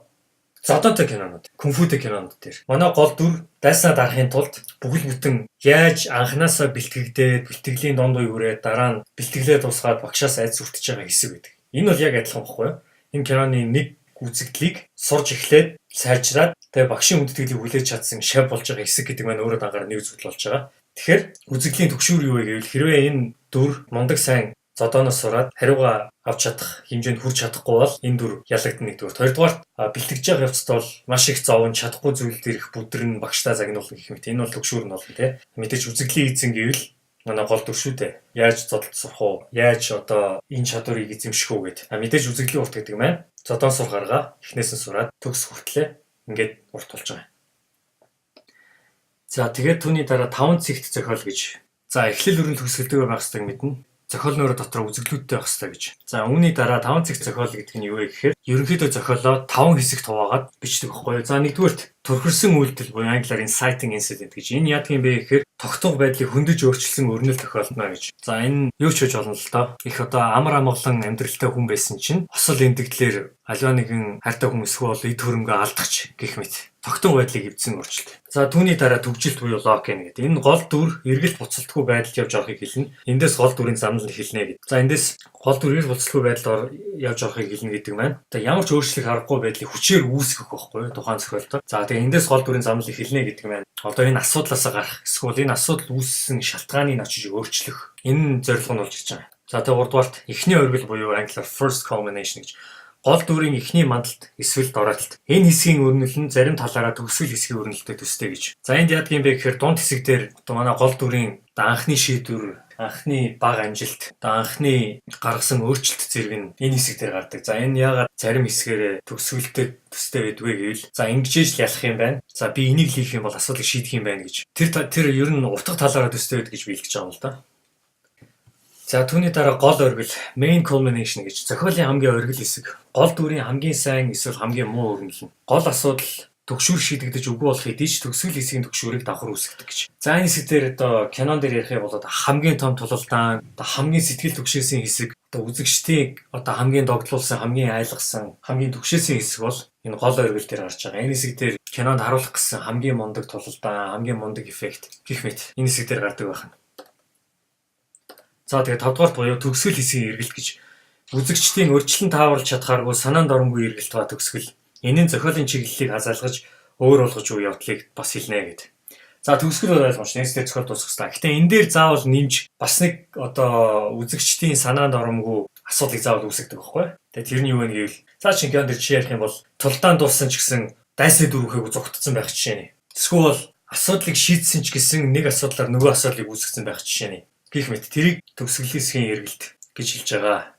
Зодоотой кинонууд, кунфутэй кинонууд дээр. Манай гол дүр дайснаа дарахын тулд бүхэл бүтэн яаж анханасаа бэлтгэгдээд, бэлтгэлийн дунд үе хүрээд, дараа нь бэлтгэлээ дуусгаад багшаас айдас өртөж байгаа хэсэг байдаг. Энэ бол яг адилхан байхгүй юу? Энэ киноны нэг үзэгдлийг сурж эхлээд, сайжраад, тэгээ багшийн хүндэтгэлийг хүлээж чадсан шав болж байгаа хэсэг гэдэг маань өөрөө дангаар нэг зүйл болж байгаа. Тэгэхээр үзэгдлийн түгшүүр юу вэ гэвэл хэрвээ энэ дүр мундаг сайн зодооноос сураад хариугаа авч чадах хэмжээнд хүрч чадахгүй бол энэ дүр ялагдана нэгдүгээр. Хоёрдугаар, бэлтгэж байгаа явцад бол маш их зовон, чадахгүй зүйл дээр их бүдрэн, багшдаа загнуулна гэх мэт. Энэ бол түгшүүр нь болно, тий. Мэдээж үзэгдлийн эзэн гэвэл манай гол дүр шүү дээ. Яаж зодолд сурах уу? Яаж одоо энэ чадварыг эзэмших үү гэд. А мэдээж үзэгдлийн урт гэдэг маань зодоон сурах арга эхнээс нь сураад төгс хүртлээ ингээд урт болж байгаа юм. За, тэгээд түүний дараа 5 цэгт зохиол гэж. За, эхлэл, өрнөл, төгсгөлтэйгээр байх ёстойг мэднэ. Зохиол нөрөө дотор үзэгдлүүдтэй байх ёстой гэж. За, үүний дараа 5 цэгт зохиол гэдэг нь юу вэ гэхээр ерөнхийдөө зохиолоо 5 хэсэгт хуваагаад бичдэг байхгүй юу. За, нэгдүгээрт түрхэрсэн үйлдэл буюу англиар inciting incident гэж. Энэ яадаг юм бэ гэхээр тогтмол байдлыг хөндөж өөрчилсөн өрнөл тохиолдоно гэж. За, энэ юу ч хийж болно л доо. Их одоо амар амгалан амьдралтай хүн байсан чинь осол эндэгдлэр аливаа нэгэн хайртай хүн эсвэл эд хөрөнгөө алдахч гэх мэт тогтун байдлыг эвдсэн өөрчлөлт. За, түүний дараа түгжилт буюу Lock-in гэдэг. Энэ гол дүр эргэлт буцалтгүй байдалд явж орохыг хэлнэ. Эндээс гол дүрийн замнал эхэлнэ гэдэг. За, эндээс гол дүр эргэлт буцалтгүй байдалд явж орохыг хэлнэ гэдэг маань. Одоо ямар ч өөрчлөх аргагүй байдлыг хүчээр үүсгэх байхгүй юу тухайн зохиолдоо. За, тэгээ эндээс гол дүрийн замнал эхэлнэ гэдэг маань одоо энэ асуудлаасаа гарах эсвэл энэ асуудал үүссэн шалтгааныг очиж өөрчлөх энэ зорилго нь болж ирж байгаа. За, тэгээ гуравдугаарт эхний оргил буюу англиар first culmination гэж, гол дүрийн эхний мандалт эсвэл доройтолт. Энэ хэсгийн өрнөл нь зарим талаараа төгсгөл хэсгийн өрнөлтөд төстэй гэж. За, энд яадаг юм бэ гэхээр дунд хэсэг дээр одоо манай гол дүрийн одоо анхны шийдвэр, анхны бага амжилт, одоо анхны гаргасан өөрчлөлт зэрэг нь энэ хэсэг дээр гардаг. За, энэ яагаад зарим хэсгээрээ төгсгөлтэй төстэй байдгүй гэвэл за, ингэж л ялах юм байна. За, би энийг л хийх юм бол асуудлыг шийдэх юм байна гэж. Тэр ер нь утга талаараа төстэй байдаг гэж би хэлж байгаа юм л да. За, түүний дараа гол оргил, main culmination гэж, зохиолын хамгийн оргил хэсэг. Гол дүрийн хамгийн сайн эсвэл хамгийн муу өрнөл нь. Гол асуудал түгшүүр шийдэгдэж үгүй болох хэдий ч төгсгөл хэсгийн түгшүүрийг давхар үүсгэдэг гэж. За, энэ хэсэг дээр одоо кинон дээр ярих юм бол хамгийн том тулалдаан, одоо хамгийн сэтгэл түгшээсэн хэсэг, одоо үзэгчдийг одоо хамгийн догдлуулсан, хамгийн айлгасан, хамгийн түгшээсэн хэсэг бол энэ гол оргил дээр гарч байгаа. Энэ хэсэг дээр кинонд харуулах гэсэн хамгийн мундаг тулалдаан, хамгийн мундаг эффект гэх мэт энэ хэсэг дээр гардаг байна. За, тэгээ тавдугаарт буюу төгсгөл хэсгийн эргэлт гэж, үзэгчдийн урьдчилан тааварлаж чадхааргүй, санаанд оромгүй эргэлт ба төгсгөл. Энэ нь зохиолын чиглэлийг хазаалгаж өөр болгож үе явдлыг бас хэлнэ гэд. За, төгсгөл бол ойлгомжтой. Нэгсдээ зохиол дуусах хэрэгтэй. Гэхдээ энэ дээр заавал нэмж бас нэг одоо үзэгчдийн санаанд оромгүй асуудлыг заавал үүсгэдэг байхгүй. Тэгээ тэр нь юу вэ гэвэл за, чинь кинон дээр жишээ ярих юм бол тулдаан дууссан ч гэсэн дайсны дүр үхээгүй зугтцсан байх жишээ нэ. Эсвэл Асуудлыг шийдсэн ч гэсэн нэг асуудлаар нөгөө асуудлыг үүсгэсэн байх жишээ нэ. Гэх мэт тэрийг төгсгөлийн хэсгийн эргэлт гэж хэлж байгаа.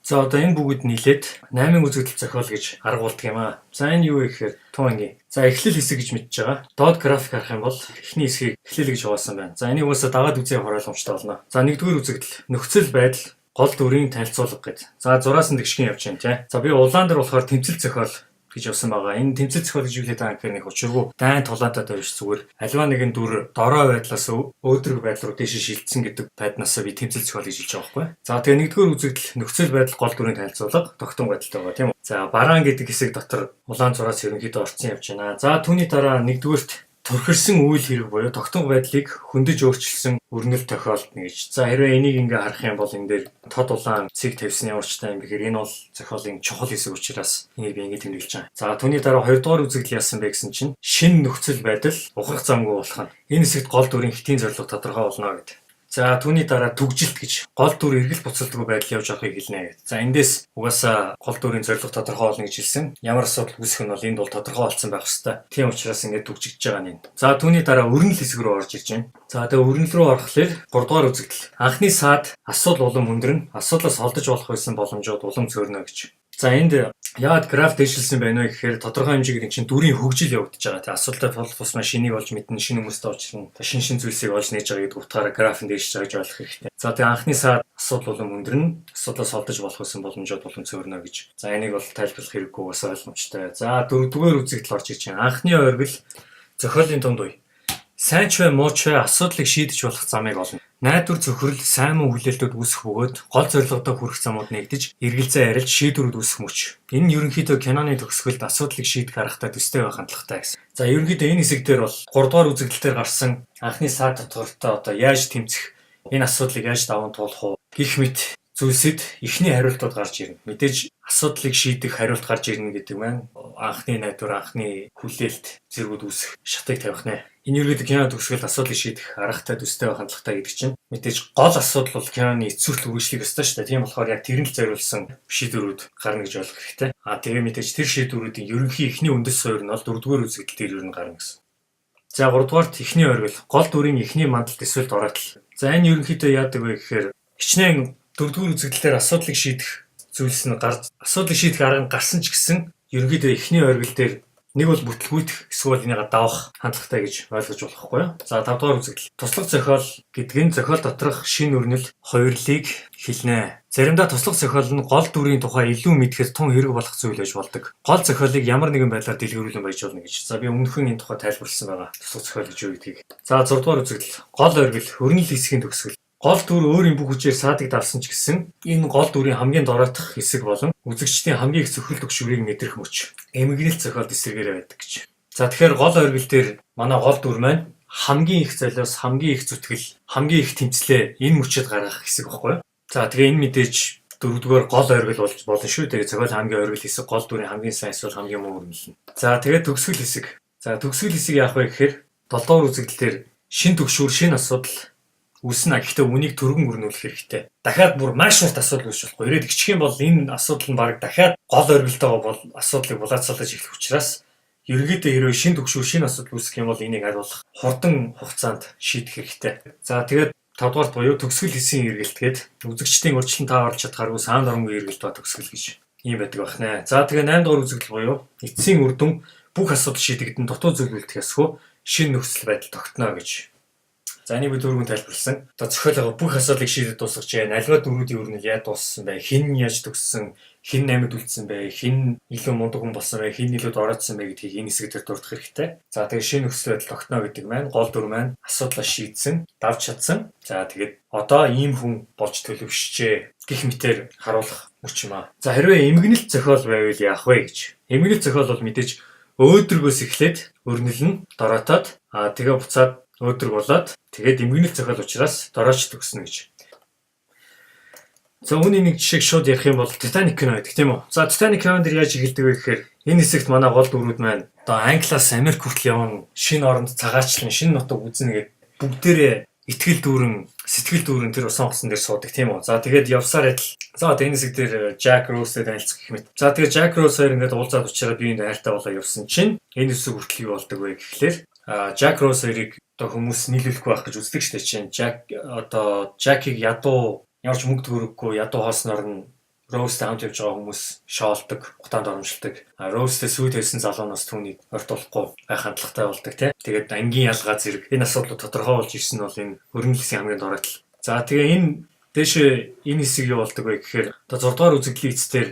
За одоо энэ бүгд нийлээд 8 үзэгдэл зохиол гэж аргуулдаг юм аа. За энэ юу вэ гэхээр тун ангийн. За эхлэл хэсэг гэж мэдж байгаа. Доод график харах юм бол эхний хэсгийг эхлэл гэж хуваасан байна. За энийг угаасаа дагаад үзээ явахаар ойлгомжтой болно. За нэгдүгээр үзэгдэл нөхцөл байдал гол дүрийн танилцуулга гэж. За зураас нь тэгшгэн явж байна тий. За би улаан дээр болохоор тэмцэл зохиол гэж явсан байгаа. Энэ тэмцэл зохиол гэж юу хэлээд байгаа юм гэхээр нэг учиргүй дайн тулаантай дөрвш зүгээр альва нэгэн дүр дорой байдлаас өөдрөг байдал руу дээшээ шилжсэн гэдэг байднаасаа би тэмцэл зохиол гэж хэлж байгаа байхгүй. За тэгээ нэгдүгээр үзэгдэл нөхцөл байдал гол дүрийн танилцуулга тогтун байдалтай байгаа тийм үү. За бараан гэдэг хэсэг дотор улаан зураас ерөнхийдөө орцсон явж байна. За түүний дараа нэгдүгээрт төрхөрсөн үйл хэрэг буюу тогтун байдлыг хөндөж өөрчилсөн өрнөл тохиолдно гэж. За хэрвээ энийг ингээ харах юм бол энэ дээр тод улаан цэг тавьсан ямар ч таа юм бэхээр энэ бол зохиолын чухал хэсэг учраас энийг би ингэ тэмдэглэж байгаа. За түүний дараа хоёрдугаар үзэгдэл яасан бэ гэсэн чинь шинэ нөхцөл байдал ухрах замгүй болох нь. Энэ хэсэгт гол дүрийн хэтийн зорилго тодорхой болно гэдэг. За түүний дараа түгжилт гэж гол дүр эргэл буцалдгүй байдал явж байгааг хэлнэ гэдэг. За эндээс угаасаа гол дүрийн зорилго тодорхой болно гэж хэлсэн. Ямар асуудал үүсэх нь бол энд бол тодорхой болсон байх ёстой. Тийм учраас ингээд түгжигдэж байгаа нь. За түүний дараа өрнөл хэсэг рүү орж ирж байна. За тэгээ өрнөл рүү орохлоор 3 дугаар үзэгдэл. Анхны саад асуудал улам хүндрэн, асуудлаас холдож болох байсан боломжууд улам цөөрнө гэж. За энд яагаад граф дэвшилсэн байна вэ гэхээр тодорхой хэмжээгээр эн чинь дүрийн хөгжил явагдаж байгаа. Тэ асуудалтай тулах тусмаа шинийг олж мэднэ, шинэ хүмүүстэй уулзна, шин шин зүйлсийг олж нээж байгаа гэдэг утгаараа граф нь дэвшиж байгаа гэж ойлгох хэрэгтэй. За тэгээ анхны саад асуудал улам хүндрэн, асуудлаас холдож болох байсан боломжууд улам цөөрнө гэж. За энийг бол тайлбарлах хэрэггүй бас ойлгомжтой. За дөрөвдүгээр үзэгдэл орж ирж байна. Анхны оргил зохиолын тунд үе. Сайн ч бай, муу ч бай асуудлыг шийдэж болох замыг олно. Найдвар цөхрөл сайн муу хүлээлтүүд үүсэх бөгөөд гол зорилгодоо хүрэх замууд нэгдэж, эргэлзээ арилж шийдвэрүүд үүсэх мөч. Энэ нь ерөнхийдөө киноны төгсгөлд асуудлыг шийдэх аргатай төстэй байх хандлагатай гэсэн. За ерөнхийдөө энэ хэсэг дээр бол 3 дугаар үзэгдэл дээр гарсан анхны саад тодорхойтой одоо яаж тэмцэх, энэ асуудлыг яаж даван туулах уу гэх мэт зүйлсэд эхний хариултууд гарч ирнэ. Мэдээж асуудлыг шийдэх хариулт гарч ирнэ гэдэг маань анхны найдвар, анхны хүлээлт зэргүүд үүсэх шатыг тавих нэ. Энэ ерөөдөө кино төгсгөл асуудлыг шийдэх аргатай төстэй байх хандлагатай гэдэг чинь мэдээж гол асуудал бол киноны эцсийн хүртэл үргэлжлэх ёстой шүү дээ. Тийм болохоор яг тэр нь л зориулсан шийдвэрүүд гарна гэж ойлгох хэрэгтэй. А тэгээ мэдээж тэр шийдвэрүүдийн ерөнхий эхний үндэс суурь нь бол дөрөвдүгээр үзэгдэл дээр ер нь гарна гэсэн. За гуравдугаарт эхний оргил гол дүрийн эхний мандалт эсвэл доройтол. За энэ ерөнхийдөө яадаг вэ гэхээр хичнээн дөрөвдүгээр үзэгдэл дээр асуудлыг шийдэх зүйлс нь гарч асуудлыг шийдэх арга нь гарсан ч гэсэн ерөнхийдөө эхний оргил дээр нэг бол бүтлгүүтэх эсвэл энийгээ давах хандлагатай гэж ойлгож болохгүй юу. За 5 дугаар үзэгдэл. Туслах зохиол гэдэг нь зохиол доторх шинэ өрнөл хувирлыг хэлнэ. Заримдаа туслах зохиол нь гол дүрийн тухай илүү мэдэхэд тун хэрэг болох зүйл байж болдог. Гол зохиолыг ямар нэгэн байдлаар дэлгэрүүлэн баяж болно гэж. За би өмнөхөн энэ тухай тайлбарласан байгаа. Туслах зохиол гэж юу гэдгийг. За 6 дугаар үзэгдэл. Гол оргил, өрнөл хэсгийн төгсгөл. Гол дүр өөрийн бүх хүчээр саадыг давсан ч гэсэн энэ гол дүрийн хамгийн дороотох хэсэг болон үзэгчдийн хамгийн их цөхрөл төгшүүрийг мэдрэх мөч. Эмгэнэлт зохиолд эсрэгээрээ байдаг гэж. За тэгэхээр гол оргил дээр манай гол дүр маань хамгийн их золиос, хамгийн их зүтгэл, хамгийн их тэмцлээ энэ мөчөд гаргах хэсэг баггүй юу? За тэгээ энэ мэдээж дөрөвдүгээр гол оргил болж болно шүү дээ. Зохиол хамгийн оргил хэсэг гол дүрийн хамгийн сайн эсвэл хамгийн муу өрнөл нь. За тэгээ төгсгөл хэсэг. За төгсгөл хэсэг яах вэ гэхээр 7 дугаар үзэгдэл дээр шин төгшүүр, шин асуудал үүснэ. Гэхдээ үнийг түргэн өрнүүлэх хэрэгтэй. Дахиад бүр маш урт асуудал үүсч болохгүй. Ирээд гिचх юм бол энэ асуудал нь баг дахиад гол оргилтойгоо бол асуудлыг булаацалдаж эхлэх учраас ерөнхийдөө хэрвээ шин төгшүүр, шин асуудал үүсгэх юм бол энийг хариулах хурдан хугацаанд шийдэх хэрэгтэй. За тэгээд 5 дугаарт буюу төгсгөл хэсгийн эргэлт гээд үзэгчдийн урьдчилан тааварлаж чадхааргүй саан доромгүй эргэлт ба төгсгөл гэж ийм байдаг байх нэ. За тэгээ 8 дугаар үзэгдэл буюу эцсийн үр дүн бүх асуудал шийдэгдэн дутуу зүйл үлдэх ёсгүй шинэ нөхцөл байдал тогтно гэж. За энийг би дөрвөн тайлбарласан. Одоо зохиолоо бүх асуудлыг шийдэж дуусгаж байна. Альва дөрүүдийн өрнөл яаж дууссан бэ? Хэн яаж төгссөн? Хэн амьд үлдсэн бэ? Хэн илүү мундаг хүн болсон бэ? Хэн илүү доройтсон бэ гэдгийг энэ хэсэг дээр дурдах хэрэгтэй. За тэгээ шинэ нөхцөл байдал тогтно гэдэг маань гол дүр маань асуудлаа шийдсэн, давж чадсан. За тэгээд одоо ийм хүн болж төлөвшжээ гэх мэтээр харуулах мөч юм аа. За хэрвээ эмгэнэлт зохиол байвал яах вэ гэж. Эмгэнэлт зохиол бол мэдээж өөдрөгөөс эхлээд өрнөл нь дороотоод тэгээ буцаад өөдрөг болоод тэгээд эмгэнэлт зохиол учраас дорооч төгснө гэж. За үүний нэг жишээг шууд ярих юм бол Титаник кино гэдэг тийм үү. За Титаник кинон дээр яаж эхэлдэг вэ гэхээр энэ хэсэгт манай гол дүрүүд маань одоо Англиас Америк хүртэл яван шинэ оронд цагаачлан шинэ нутаг үзнэ гэд бүгдээрээ итгэл дүүрэн, сэтгэл дүүрэн тэр усан хосон дээр суудаг тийм үү. За тэгээд явсаар адил. За одоо энэ хэсэг дээр Jack Rose-тэй танилцах гэх мэт. За тэгээд Jack Rose хоёр ингээд уулзаад учраа би энд хайртай болоо явсан чинь энэ хэсэг хүртэл юу болдог вэ гэхлээр Jack Rose хоёрыг одоо хүмүүс нийлүүлэхгүй байх гэж үздэг шүү дээ чинь. Jack одоо Jack-ийг ядуу, ямар ч мөнгө төгрөггүй ядуу хоосноор нь Rose-тэй хамт явж байгаа хүмүүс шоолдог, гутаанд оромжилдог. А Rose-тэй сүйд байсан залуунаас түүнийг ойртуулахгүй байх хандлагатай болдог, тий. Тэгээд ангийн ялгаа зэрэг энэ асуудлууд тодорхой болж ирсэн нь бол энэ өрнөл хэсгийн хамгийн дорой тал. За, тэгээ энэ дээшээ энэ хэсэг юу болдог вэ гэхээр одоо 6 дугаар үзэгдлийн эцдээр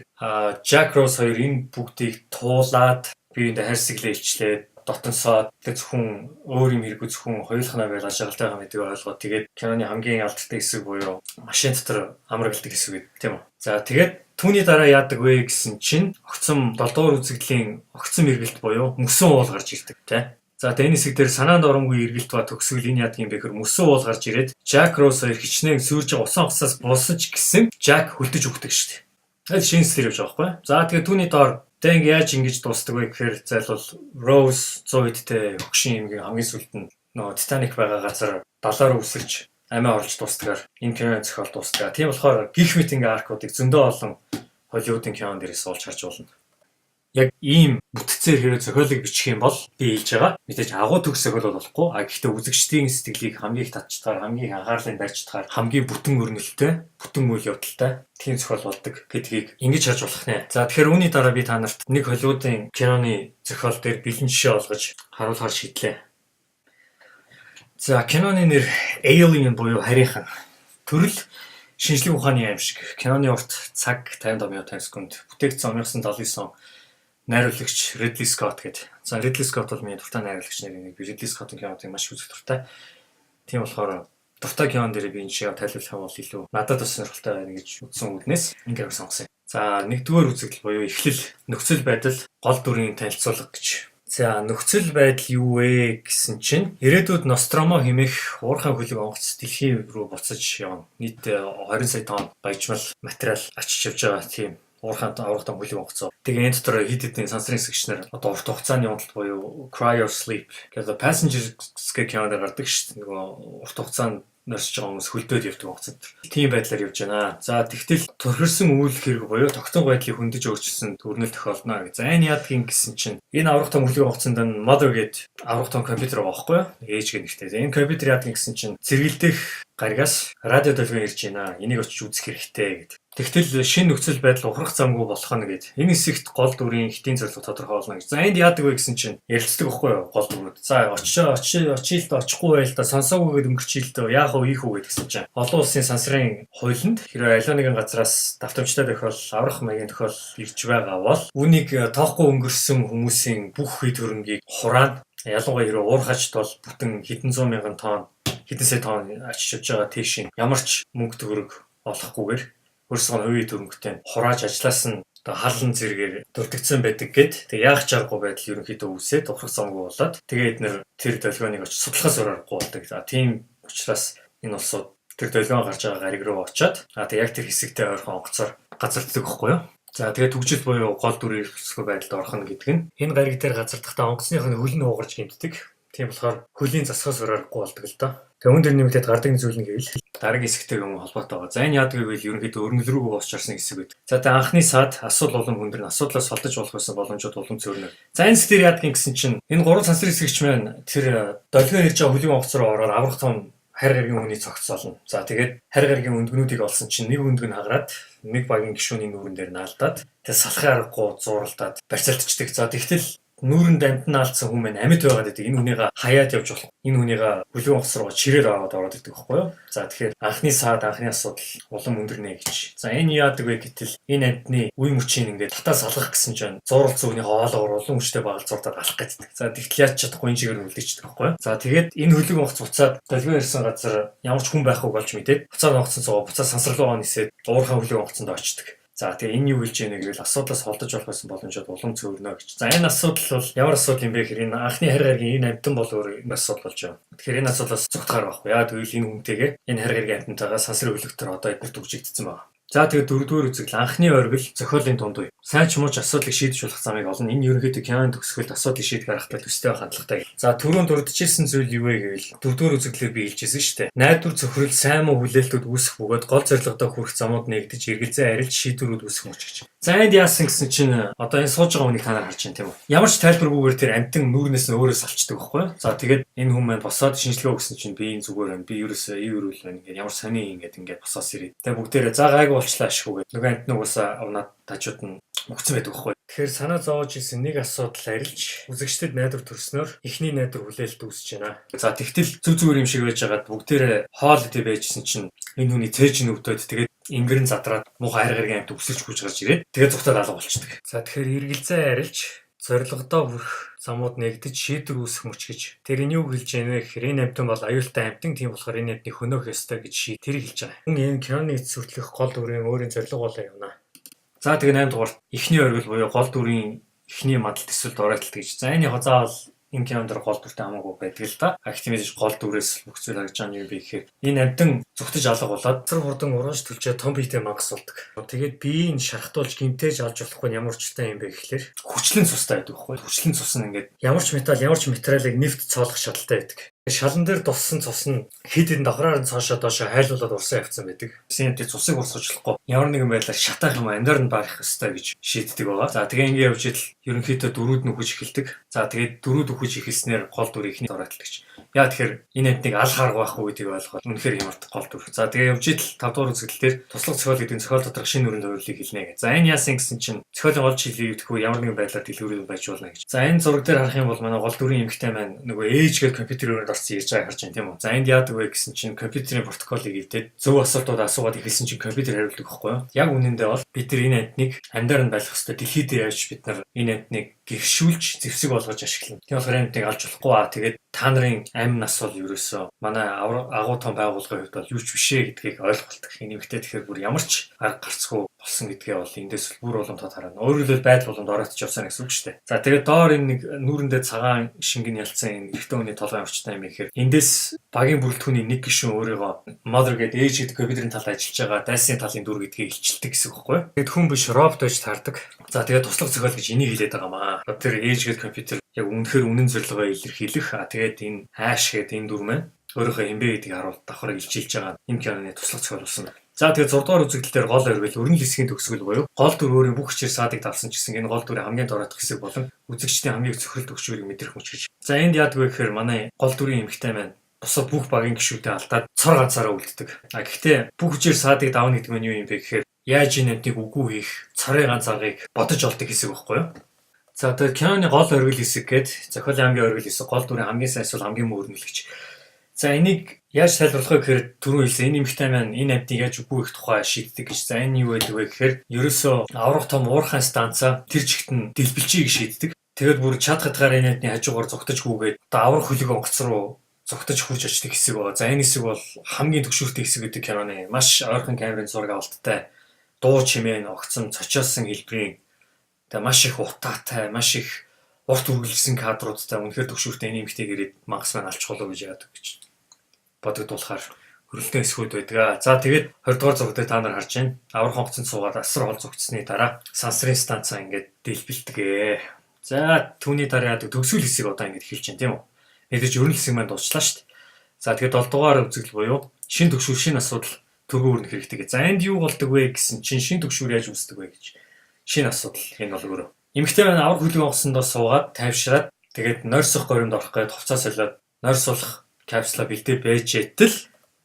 Jack Rose хоёр энэ бүгдийг туулаад, биеиндээ хайрцаглаа илчлээд, дотонсоод, тэг зөвхөн өөр юм хэрэггүй, зөвхөн хоёулахнаа байл ашиглалтай байгаа гэдгийг ойлгоод, тэгээд киноны хамгийн алдартай хэсэг буюу машин дотор амрагладаг хэсэг гэдэг, тийм үү. За, тэгээд түүний дараа яадаг вэ гэсэн чинь огцом 7 дугаар үзэгдлийн огцом эргэлт буюу мөсөн уул гарч ирдэг, тийм. За, тэгээ энэ хэсэг дээр санаанд оромгүй эргэлт ба төгсгөл. Энэ яадаг юм бэ гэхээр мөсөн уул гарч ирээд Jack Rose хоёр хичнээн сүйрж байгаа усан онгоцоос буусан ч гэсэн Jack хөлдөж үхдэг шүү дээ. Тэгээд шинэ хэсгээр явж байгаа байхгүй. За, тэгээ түүний доор тэгээ ингээ яаж ингэж дуустдаг вэ гэхээр зайлвал Rose 100 эдтэй хөгшин юм хамгийн сүүлд нь нөгөө Titanic байгаа газар далаар үсэрч амиа оруулж дуустгаар энэ киноны зохиол дуустдаг. Тийм болохоор гэх мэт ингээ arc уудыг зөндөө олон Холливуудын кинон дээрээс олж харж болно. Яг ийм бүтцээр хэрэг зохиолыг бичих юм бол би хэлж байгаа. Мэдээж агуу төгс зохиол болохгүй. А гэхдээ үзэгчдийн сэтгэлийг хамгийн их татчихдгаар, хамгийн их анхаарлыг барьж чадахаар хамгийн бүтэн өрнөлттэй, бүтэн үйл явдалтай тийм зохиол болдог гэдгийг ингэж харж болох нэ. За, тэгэхээр үүний дараа би та нарт нэг Холливуудын киноны зохиол дээр бэлэн жишээ олгож харуулахар шийдлээ. За, киноны нэр Alien буюу Харийнхан. Төрөл: шинжлэх ухааны аимшиг. Киноны урт цаг 57 минут 50 секунд. Бүтээгдсэн 1979 он. Найруулагч Ridley Scott гэдэг. За, Ridley Scott бол миний дуртай найруулагч нарын нэг. Би Ridley Scott-ын кинодыг маш их үзэх дуртай. Тийм болохоор дуртай кинон дээр би энэ жишээ тайлбарлах юм бол илүү надад бас сонирхолтой байна гэж үзсэн үүднээс ингээд сонгосон. За, нэгдүгээр үзэгдэл буюу эхлэл, нөхцөл байдал, гол дүрийн танилцуулга гэж. За, нөхцөл байдал юу вэ гэсэн чинь ирээдүйд Ностромо хэмээх уурхай хөлөг онгоц дэлхий рүү буцаж явна. Нийт 20 сая тонн баяжмал материал ачиж явж байгаа тийм уурхай аврах хөлөг онгоцоо. Тэгээ энэ дотор хэд хэдэн сансрын эсгэгч нар одоо урт хугацааны унталт буюу cryo sleep гэдэг Passengers гэх кинонд гардаг шүү дээ. Нөгөө урт хугацаанд норьсож байгаа хүмүүс хөлдөөд явдаг онгоцод. Тийм байдлаар явж байна. За, тэгтэл түрхэрсэн үйл хэрэг буюу тогтун байдлыг хөндөж өөрчилсөн өрнөл тохиолдоно гэж. За, энэ яадгийн гэсэн чинь энэ аврах том хөлөг онгоцонд нь Mother гээд аврах том компьютер байгаа байхгүй юу? Ээж гэх нэртэй. Энэ компьютер яадгийн гэсэн чинь зэрэгэлдэх гаригаас радио долгион ирж байна. Энийг очиж үзэх хэрэгтэй гэд. Тэгтэл шинэ нөхцөл байдал ухрах замгүй болох нь гэд. Энэ хэсэгт гол дүрийн хэтийн зорилго тодорхой болно гэж. За, энд яадаг вэ гэсэн чинь ярилцдаг байхгүй юу гол дүрүүд. За, очиж очиж очие л да, очихгүй байл да, сонсоогүй гэд өнгөрчий л дөө, яах вэ, ийх үү гэдгсэн чинь олон улсын сансрын хуулинд хэрвээ аливаа нэгэн газраас давтамжтай тохиолдол, аврах маягийн тохиолдол ирж байгаа бол үүнийг тоохгүй өнгөрсөн хүмүүсийн бүх хэд хөрөнгийг хураана. Ялангуяа хэрвээ уурхачд бол бүтэн хэдэн зуун мянган тонн, хэдэн сая тонн ачиж явж байгаа тийшин ямар ч мөнгө төгрөг олохгүйгээр өөрсдөө хувийн хөрөнгөтэй хурааж ажлаас нь одоо халан зэрэгээр дурдгдсан байдаг гэд. Тэг яах чаргагүй байдал ерөнхийдөө үүсээд ухрах замгүй болоод тэгээ эднэр тэр долгионыг очиж судлахаас өөр аргагүй болдог. За, тийм учраас энэ улсууд тэр долгион гарч байгаа гариг руу очиод а тэг яг тэр хэсэгтээ ойрхон онгоцоор газарддаг байхгүй юу? За, тэгээ түгжил буюу гол дүрийн эрхлөсгүй байдалд орох нь гэдэг нь энэ гариг дээр газардахдаа онгоцных нь хөл нь хугарч гэмтдэг. Тийм болохоор хөлийн засахаас өөр аргагүй болдог л доо. Тэгээ үүн дээр нэмэгдээд гардаг зүйл нь гэвэл дараагийн хэсэгтэй юм холбоотой байгаа. За, энэ яадаг гэвэл ерөнхийдөө өрнөл рүү босч орсон хэсэг байдаг. За, тэгээ анхны саад асуудал улам хүндэрнэ, асуудлаас холдож болох байсан боломжууд улам цөөрнө. За, энэ хэсгээр яадаг гэсэн чинь энэ гурван сансрын эсгэгч маань тэр долгион ирж байгаа хөлийн онгоц руу ороод аврах том харь гаригийн хүний цогцолно. За, тэгээд харь гаригийн өндгнүүдийг олсон чинь нэг өндөг нь хагараад нэг багийн гишүүний нүүрэн дээр наалдаад, тэгээд салахын аргагүй зууралдаад барьцаалтчдаг. За, тэгтэл нүүрэнд амьд наалдсан хүн маань амьд байгаад байдаг. Энэ хүнийгээ хаяад явж болох. Энэ хүнийгээ хөлөг онгоц руу чирээр аваад ороод ирдэг байхгүй юу? За, тэгэхээр анхны саад, анхны асуудал улам өндөрнө гэж. За, энэ яадаг вэ гэтэл энэ амьтны үе мөчийг ингээд татаа салгах гэсэн чинь зууралдсан хүний хоолоогоор улам хүчтэй багалзуурдаад алах гэдэг. За, тэгтэл яаж чадахгүй энэ чигээр үлдээчихдэг байхгүй юу? За, тэгээд энэ хөлөг онгоц буцаад долгион ирсэн газар ямар ч хүн байхгүй болж мэдээд буцаад онгоцсон цугаа буцаад сансар руугаа нисээд уурхай хөлөг онгоцонд очдог. За, тэгээ энэ юу хэлж яана гэвэл асуудлаас холдож болох байсан боломжууд улам цөөрнө гэж. За, энэ асуудал бол ямар асуудал юм бэ гэхээр энэ анхны харь гаригийн энэ амьтан бол өөр энэ асуудал болж байгаа. Тэгэхээр энэ асуудлаас зугтахаар байхгүй. Яа гэвэл энэ хүнтэйгээ энэ харь гаригийн амьтантайгаа сансрын хөлөгтөр одоо эдгээр түгжигдсэн байгаа. За, тэгээд дөрөвдүгээр үзэгдэл, анхны оргил, зохиолын дунд үе. Сайн ч муу ч асуудлыг шийдэж болох замыг олно. Энэ ерөнхийдөө киноны төгсгөлд асуудлыг шийдэх аргатай төстэй байх хандлагатай. За, түрүүн дурдчихсан зүйл юу вэ гэвэл дөрөвдүгээр үзэгдлээр би хэлжсэн шүү дээ. Найдвар, цөхрөл, сайн муу хүлээлтүүд үүсэх бөгөөд гол зорилгодоо хүрэх замууд нээгдэж, эргэлзээ арилж, шийдвэрүүд үүсэх мөч гэж. За, энд яасан гэсэн чинь одоо энэ сууж байгаа хүнийг та нар харж байна, тийм үү? Ямар ч тайлбаргүйгээр тэр амьтан нүүрнээс нь өөрөөс алчдаг байхгүй юу? За, тэгээд энэ хүн маань босоод шинжилгээ өгсөн чинь би энэ зүгээр байна. Би ерөөсөө ив өрүүл байна. Ингээд ямар сони ингээд босоос ирээд. Тэгээд бүгдээрээ за гайгүй болчлаа ашгүй гэдэг. Нөгөө амьтан угаасаа унаад тажууд нь мөгцөн байдаг байхгүй. Тэгэхээр санаа зовоож исэн нэг асуудал арилж, үзэгчдэд найдвар төрснөөр эхний найдвар хүлээлт үүсэж байна. За, тэгтэл зүг зүгээр юм шиг байж байгаад бүгдээрээ хоол идэ байжсэн чинь энэ хүний цээж нь өвдөд, тэгээд ингэрэн задраад муухай хайр гаргийн амьт өсөлж гүйж гарч ирээд, тэгээд зүгтаад алга болчдөг. За, тэгэхээр эргэлзээ арилж, зорилгодоо хүрэх замууд нээгдэж, шийдвэр үүсэх мөч гэж. Тэр энэ юу хэлж байна вэ гэхээр энэ амьтан бол аюултай амьтан, тийм болохоор энэ амьтныг хөнөөх ёстой гэж тэрийг хэлж байгаа. Хүн энэ киноны эцэс хүртэлх гол дүрийн өөрийн зорилго болоо явна. За, тэгээ 8 дугаар эхний оргил буюу гол дүрийн эхний мадалт эсвэл дурайталт гэж. За, энэ яг заавал энэ кинон дээр гол дүртэй хамаагүй байдаг л да. А гэхдээ мэдээж гол дүрээс бүх зүйл харагдаж байгаа нь юу бэ гэхээр энэ амьтан зүгтэж алга болоод цар хурдан ургаж түлжээ том биетэй мангас болдог. Тэгээд биеийг шархтуулж, гэмтээж алж болохгүй нь ямар учиртай юм бэ гэхээр хүчлэн цустай байдаг байхгүй. Хүчлэн цус нь ингээд ямар ч металл, ямар ч материалыг нэвт цоолох чадaltaй байдаг. Шалан дээр туссан цус нь хэд хэдэн давхраар нь цоошоо доошоо хайлуулад урсан явцсан байдаг. Тэсний цусыг урсгаж болохгүй, ямар нэгэн байдлаар шатаах юм, амьдаар нь барих ёстой гэж шийддэг байгаа. За, тэгээ ингэ явж идэл ерөнхийдөө дөрүүд нөхөж эхэлдэг. За, тэгээд дөрүүд нөхөж эхэлснээр гол дүр эхний дурайтал гэж. Яа, тэгэхээр энэ амьтныг алах арга байхгүй гэдгийг ойлгоод үнэхээр хямардаг гол дүр. За, тэгээ явж идэл 5 дугаар үзэгдэл дээр туслах зохиол гэдэг нь зохиол доторх шинэ нүрийн хувирлыг хэлнэ гэх. За, энэ яасан гэсэн чинь зохиолын гол чиглэлийг идэхгүй ямар нэгэн байдлаар дэлгүүрээр байж болно гэж. За, энэ зураг дээр харах юм бол манай гол дүрийн эмэгтэй маань нөгөө ээж гээд компьютер өрөөнд орсон ирж байгааг харж байна, тийм үү. За, энд яадаг вэ гэсэн чинь компьютерийн протоколыг эвдээд зөв асуултууд асуугаад эхэлсэн чинь компьютер хариулдаг байхгүй юу? Яг үнэндээ бол бид нар энэ амьтныг амьдаар нь байх хэвээр дэлхий дээр яаж бид нар энэ амьтныг гэршүүлж зэвсэг болгож ашиглана. Тийм болохоор амьтныг алж болохгүй аа. Тэгээд та нарын амь нас бол ерөөсөө манай агуу том байгууллагын хувьд бол юу ч биш ээ гэдгийг ойлголтдог. Энэ эмэгтэй тэгэхээр бүр ямар ч арга гарцгүй болсон гэдгээ бол эндээс бүр улам тод харна. Өөрөөр хэлбэл байдал боломд оройтж явсан гэсэн үг шүү дээ. За, тэгээд доор энэ нэг нүүрэндээ цагаан шингэн ялцсан энэ эрэгтэй хүний толгой орчтой юм гэхээр эндээс багийн бүрэлдэхүүний нэг гишүүн өөрийгөө Mother гэдэг, ээж гэдэг компьютерийн талд ажиллаж байгаа дайсны талын дүр гэдгийг илчилдэг гэсэн үг байхгүй юу? Тэгээд хүн биш, робот байж таардаг. За, тэгээд туслах зохиол гэж энийг хэлээд байгаа маа. Тэр ээж гэдэг компьютер яг үнэхээр үнэн зорилгоо илэрхийлэх. А тэгээд энэ Ash гэдэг энэ дүр маань өөрийнхөө хинбэ гэдгийг харуул давхар илчилж байгаа энэ киноны туслах зохиол болсон байна. За, тэгээд 6 дугаар үзэгдэл дээр гол оргил, өрнөл хэсгийн төгсгөл буюу гол дүр өөрийн бүх хүчээр саадыг давсан ч гэсэн энэ гол дүрийн хамгийн дороотох хэсэг болон үзэгчдийн хамгийн цөхрөл төгшүүрийг мэдрэх мөч гэж. За, энд яадаг вэ гэхээр манай гол дүрийн эмэгтэй маань бусад бүх багийн гишүүдэд алдаад цор ганцаараа үлддэг. А гэхдээ бүх хүчээр саадыг давна гэдэг нь юу юм бэ гэхээр яаж энэ амьтныг үгүй хийх цорын ганц аргыг бодож олдог хэсэг байхгүй юу? За, тэгээд киноны гол оргил хэсэг гээд зохиолын хамгийн оргил хэсэг, гол дүрийн хамгийн сайн эсвэл хамгийн муу өрнөл гэж. За, энийг яаж тайлбарлах вэ гэхээр түрүү хэлсэн энэ эмэгтэй маань энэ амьтныг яаж үгүй их тухай шийддэг гэж. За, энэ юу байдаг вэ гэхээр ерөөсөө аврах том уурхайн станцаа тэр чигт нь дэлбэлчий гэж шийддэг. Тэгээд бүр чадах хатгаар энэ амьтны хажуугаар зугтаж гүгээд одоо аврах хөлөг онгоц руу зугтаж хурж очдог хэсэг байгаа. За, энэ хэсэг бол хамгийн төгшүүртэй хэсэг гэдэг киноны маш ойрхон камерын зураг авалттай, дуу чимээ нь огцом цочоосон хэлбэрийн, тэгээ маш их утаатай, маш их урт үргэлжлсэн кадруудтай, үнэхээр төгшүүртэй энэ эмэгтэйг ирээд мангас маань алчихвал гэж яадаг гэж бодогдуулахаар хөрөлтөө хэсгүүд байдаг. За, тэгээд 20 дугаар зураг дээр та нар харж байна. Аврах онгоцонд суугаад асар хол зугтсны дараа сансрын станцаа ингээд дэлбэлдэг. За, түүний дараа яадаг, төгсгөл хэсэг одоо ингээд эхэлж байна, тийм үү? Мэдээж өрнөл хэсэг маань дуусчлаа шүү дээ. За, тэгээд 7 дугаар үзэгдэл буюу шин төгшүүр, шин асуудал төргөн өрнөх хэрэгтэй. За, энд юу болдог вэ гэсэн чинь шин төгшүүр яаж үүсдэг вэ гэж шинэ асуудал энэ бол өөрөө. Эмэгтэй маань аврах хөлөг онгоцондоо суугаад тайвшраад, тэгээд нойрсох горимд орох гээд хувцас солиод нойрсуулах капсула бэлдээ байж байтал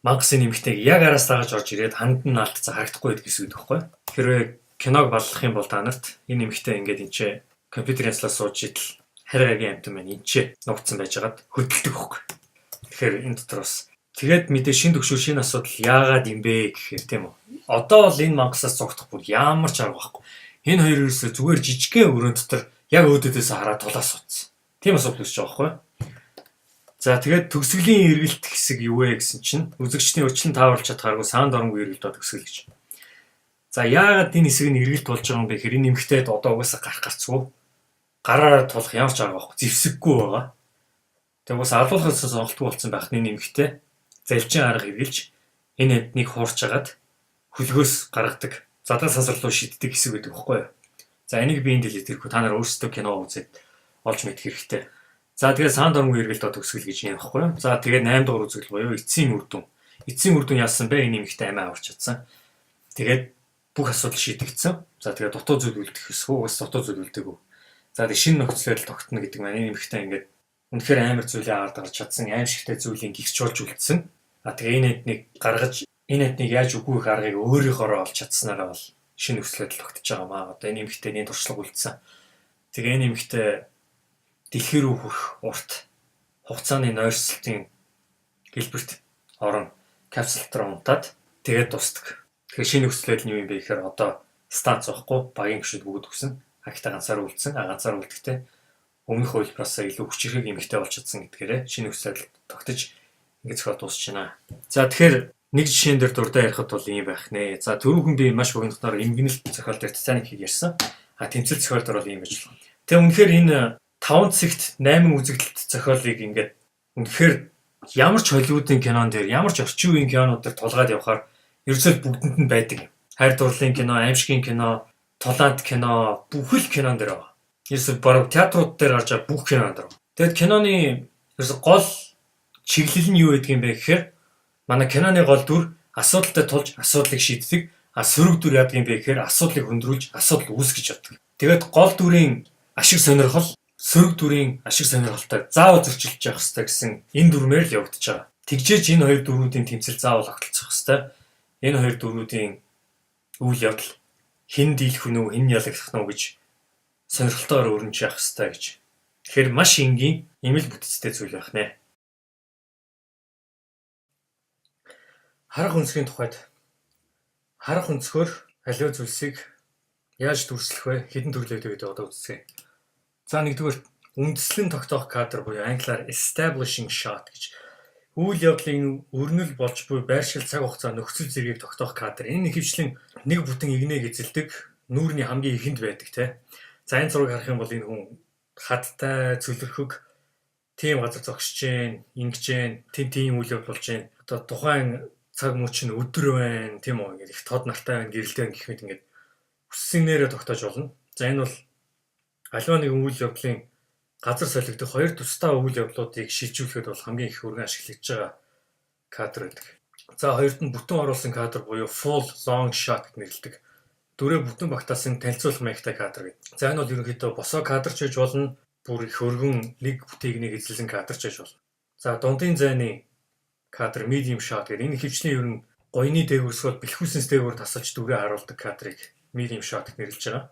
мангасын эмэгтэйг яг араас дагаж орж ирээд ханд нь алдцсан харагдахгүй байдаг гэсэн үг байхгүй. Хэрвээ киног баллах юм бол та нарт энэ эмэгтэй ингээд энэ ч компьютер янзлаа сууж идэл харь гаргийн амьтан маань энэ ч нугдсан байжгаад хөдөлдөг байхгүй. Тэгэхээр энэ дотор бас тэгээд мэдээ шин төгшүүр, шин асуудал яагаад юм бэ гэхээр, тийм үү. Одоо бол энэ мангасаас зугтах бүр ямар ч арга байхгүй. Энэ хоёр ерөөсөө зүгээр жижигхэн өрөөнд дотор яг өөдөөдөөс хараад тулаас суудсан. Тийм асуудал үүсэж байгаа байхгүй. За, тэгээд төгсгөлийн эргэлт хэсэг юу вэ гэсэн чинь үзэгчдийн урьдчилан тааварлаж чадхааргүй саанд оронгүй эргэлт ба төгсгөл гэж. За, яагаад энэ хэсэг нь эргэлт болж байгаа юм бэ гэхээр энэ эмэгтэйд одоо угаасаа гарах гарцгүй. Гараараа тулах ямар ч арга байхгүй. Зэвсэггүй байгаа. Тэгээд угаасаа алуулахаас сонголтгүй болсон байх нь энэ эмэгтэй залжин арга хэрэгжилж энэ амьтныг хуурч агаад хөлгөөс гаргадаг, задан сансар руу шиддэг хэсэг байдаг байхгүй юу? За, энийг би энд хэлээд ирэхгүй, та нар өөрсдөө кино үзээд олж мэдэх хэрэгтэй. За, тэгээд саанд оронгүй эргэлт төгсгөл гэж юм баггүй юу? За, тэгээд 8 дугаар үзэгдэл буюу эцсийн үр дүн. Эцсийн үр дүн яасан бэ? Энэ эмэгтэй амиа аварч чадсан. Тэгээд бүх асуудал шийдэгдсэн. За, тэгээд дутуу зүйл үлдэх ёсгүй, угаас дутуу зүйл үлдээгүй. За, тэгээд шинэ нөхцөл байдал тогтно гэдэг маань энэ эмэгтэй ингээд үнэхээр амар зүйлээ аваад гарч чадсан, аимшигтай зүйлийн гихч болж үлдсэн. А тэгээ энэ эднийг гаргаж, энэ эднийг яаж үгүй их аргыг өөрийнхоороо олж чадсанараа бол шинэ нөхцөл байдал тогтож байгаа маа. Одоо энэ эмэгтэйний туршлага үлдсэн. Тэгээ энэ эмэгтэй дэлхий рүү хүрэх урт хугацааны нойрсолтын хэлбэрт орон капсул дотор унтаад тэгээд дуустдаг. Тэгэхээр шинэ нөхцөл байдал нь юу юм бэ гэхээр одоо станц байхгүй, багийн гишүүд бүгд өгсөн. Агта ганцаар үлдсэн. А ганцаар үлдэхдээ өмнөх хувилбараас илүү хүчирхэг эмэгтэй болж чадсан гэдгээрээ шинэ нөхцөл байдал тогтож ингээд зохиол дуусч байна. За, тэгэхээр нэг жишээн дээр дурдаа ярихад бол ийм байх нэ. За, түрүүхэн би маш богинохноор эмгэнэлт зохиол дээр Титаник-ийг ярьсан. А тэмцэл зохиол дээр бол ийм байж болно. Тэгээ үнэхээр энэ 5 цэгт 8 үзэгдэлт зохиолыг ингээд үнэхээр ямар ч Холливуудын кинон дээр, ямар ч орчин үеийн кинонууд дээр тулгаад явхаар ерөөсөө бүгдэнд нь байдаг юм. Хайр дурлалын кино, аимшигын кино, тулаант кино, бүхэл кинон дээр байгаа. Ерөөсөө бараг театрууд дээр гарч байгаа бүх кинон дээр. Тэгэд киноны ерөөсөө гол чиглэл нь юу гэдэг юм бэ гэхээр манай киноны гол дүр асуудалтай тулж асуудлыг шийддэг. А сөрөг дүр яадаг юм бэ гэхээр асуудлыг хөндрүүлж асуудал үүсгэж чаддаг. Тэгээд гол дүрийн ашиг сонирхол сөрөг дүрийн ашиг сонирхолтой заавал зөрчилж явах хэрэгтэй гэсэн энэ дүрмээр л явагдаж байгаа. Тэгжээж энэ хоёр дүрүүдийн тэмцэл заавал огтлцох хэрэгтэй. Энэ хоёр дүрүүдийн үйл явдал хэн дийлэх нь үү, хэн ялагдах нь үү гэж сонирхолтойгоор өрнөж явах хэрэгтэй гэж. Тэгэхээр маш энгийн эмэл бүтцтэй зүйл байх нэ. Харах өнцгийн тухайд харах өнцгөр аливаа зүйлсийг яаж дүрслэх вэ? Хэдэн төрөл байдаг гэдэг одоо үзье. За, нэгдүгээр үндэслэн тогтоох кадр буюу англиар establishing shot гэж үйл явдлын өрнөл болж буй байршил, цаг хугацаа, нөхцөл зэргийг тогтоох кадр. Энэ ихэвчлэн нэг бүтэн игнэг эзэлдэг, нүүрний хамгийн ихэнд байдаг те. За, энэ зургийг харах юм бол энэ хүн хадтай, цөлөрхөг тийм газар зогсож гин, ингэж гин, тийм тийм үйл явдал болж гин. Одоо тухайн цаг мөч нь өдөр байна, тийм үү? Ингээд их тод нартай байна, гэрэлтэй байна гэх мэт ингээд хүссэнээрээ тогтоож болно. За, энэ бол аливаа нэгэн үйл явдлын газар солигдох хоёр тусдаа үйл явдлуудыг шилжүүлэхэд бол хамгийн их өргөн ашиглагдж байгаа кадр байдаг. За, хоёрт нь бүтэн оруулсан кадр буюу full long shot гэж нэрлэдэг. Дүрээ бүтэн багтаасан танилцуулах маягтай кадр гэдэг. За, энэ бол ерөнхийдөө босоо кадр ч байж болно, бүр их өргөн нэг бүтээг нэг эзэлсэн кадр ч байж болно. За, дундын зайны кадр medium shot гэдэг энэ хөвчлийн ер нь гоёны дээгүүр эсвэл бэлхүүсэнс дээгүүр тасалж дүрээ харуулдаг кадрыг medium shot гэж нэрлэж байгаа.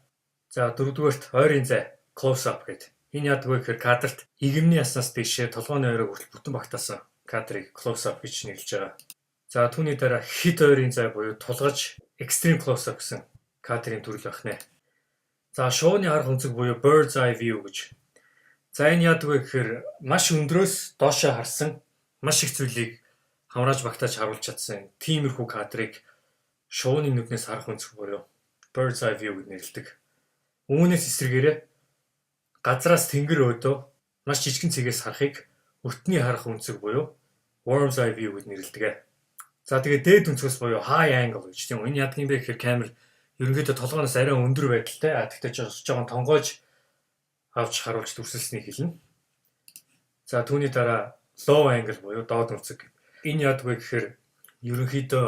За, дөрөвдүгээрт ойрын зай close up гэдэг. Энэ яадаг вэ гэхээр кадрт игэмний яснаас дээшээ толгойн ойрог хүртэл бүтэн багтаасан кадрыг close up гэж нэрлэж байгаа. За, түүний дараа хэт ойрын зай буюу тулгаж extreme close up гэсэн кадрын төрөл байх нэ. За, шувууны харах өнцөг буюу bird's eye view гэж. За, энэ яадаг вэ гэхээр маш өндрөөс доошоо харсан маш их зүйлийг хамрааж багтааж харуулж чадсан тиймэрхүү кадрыг шувууны нүднээс харах өнцөг буюу bird's eye view гэж нэрлэдэг. Үүнээс эсрэгээрээ газраас тэнгэр өөдөө маш жижигэн цэгээс харахыг өтний харах өнцөг буюу worm's eye view гэж нэрлэдэг. За, тэгээд дээд өнцгөөс буюу high angle гэж, тийм үү. Энэ яадаг юм бэ гэхээр камер ерөнхийдөө толгооноос арай өндөр байдалтай. А тэгтээ жоохон тонгоож авч харуулж дүрсэлснийг хэлнэ. За, түүний дараа low angle буюу доод өнцөг. Энэ яадаг вэ гэхээр ерөнхийдөө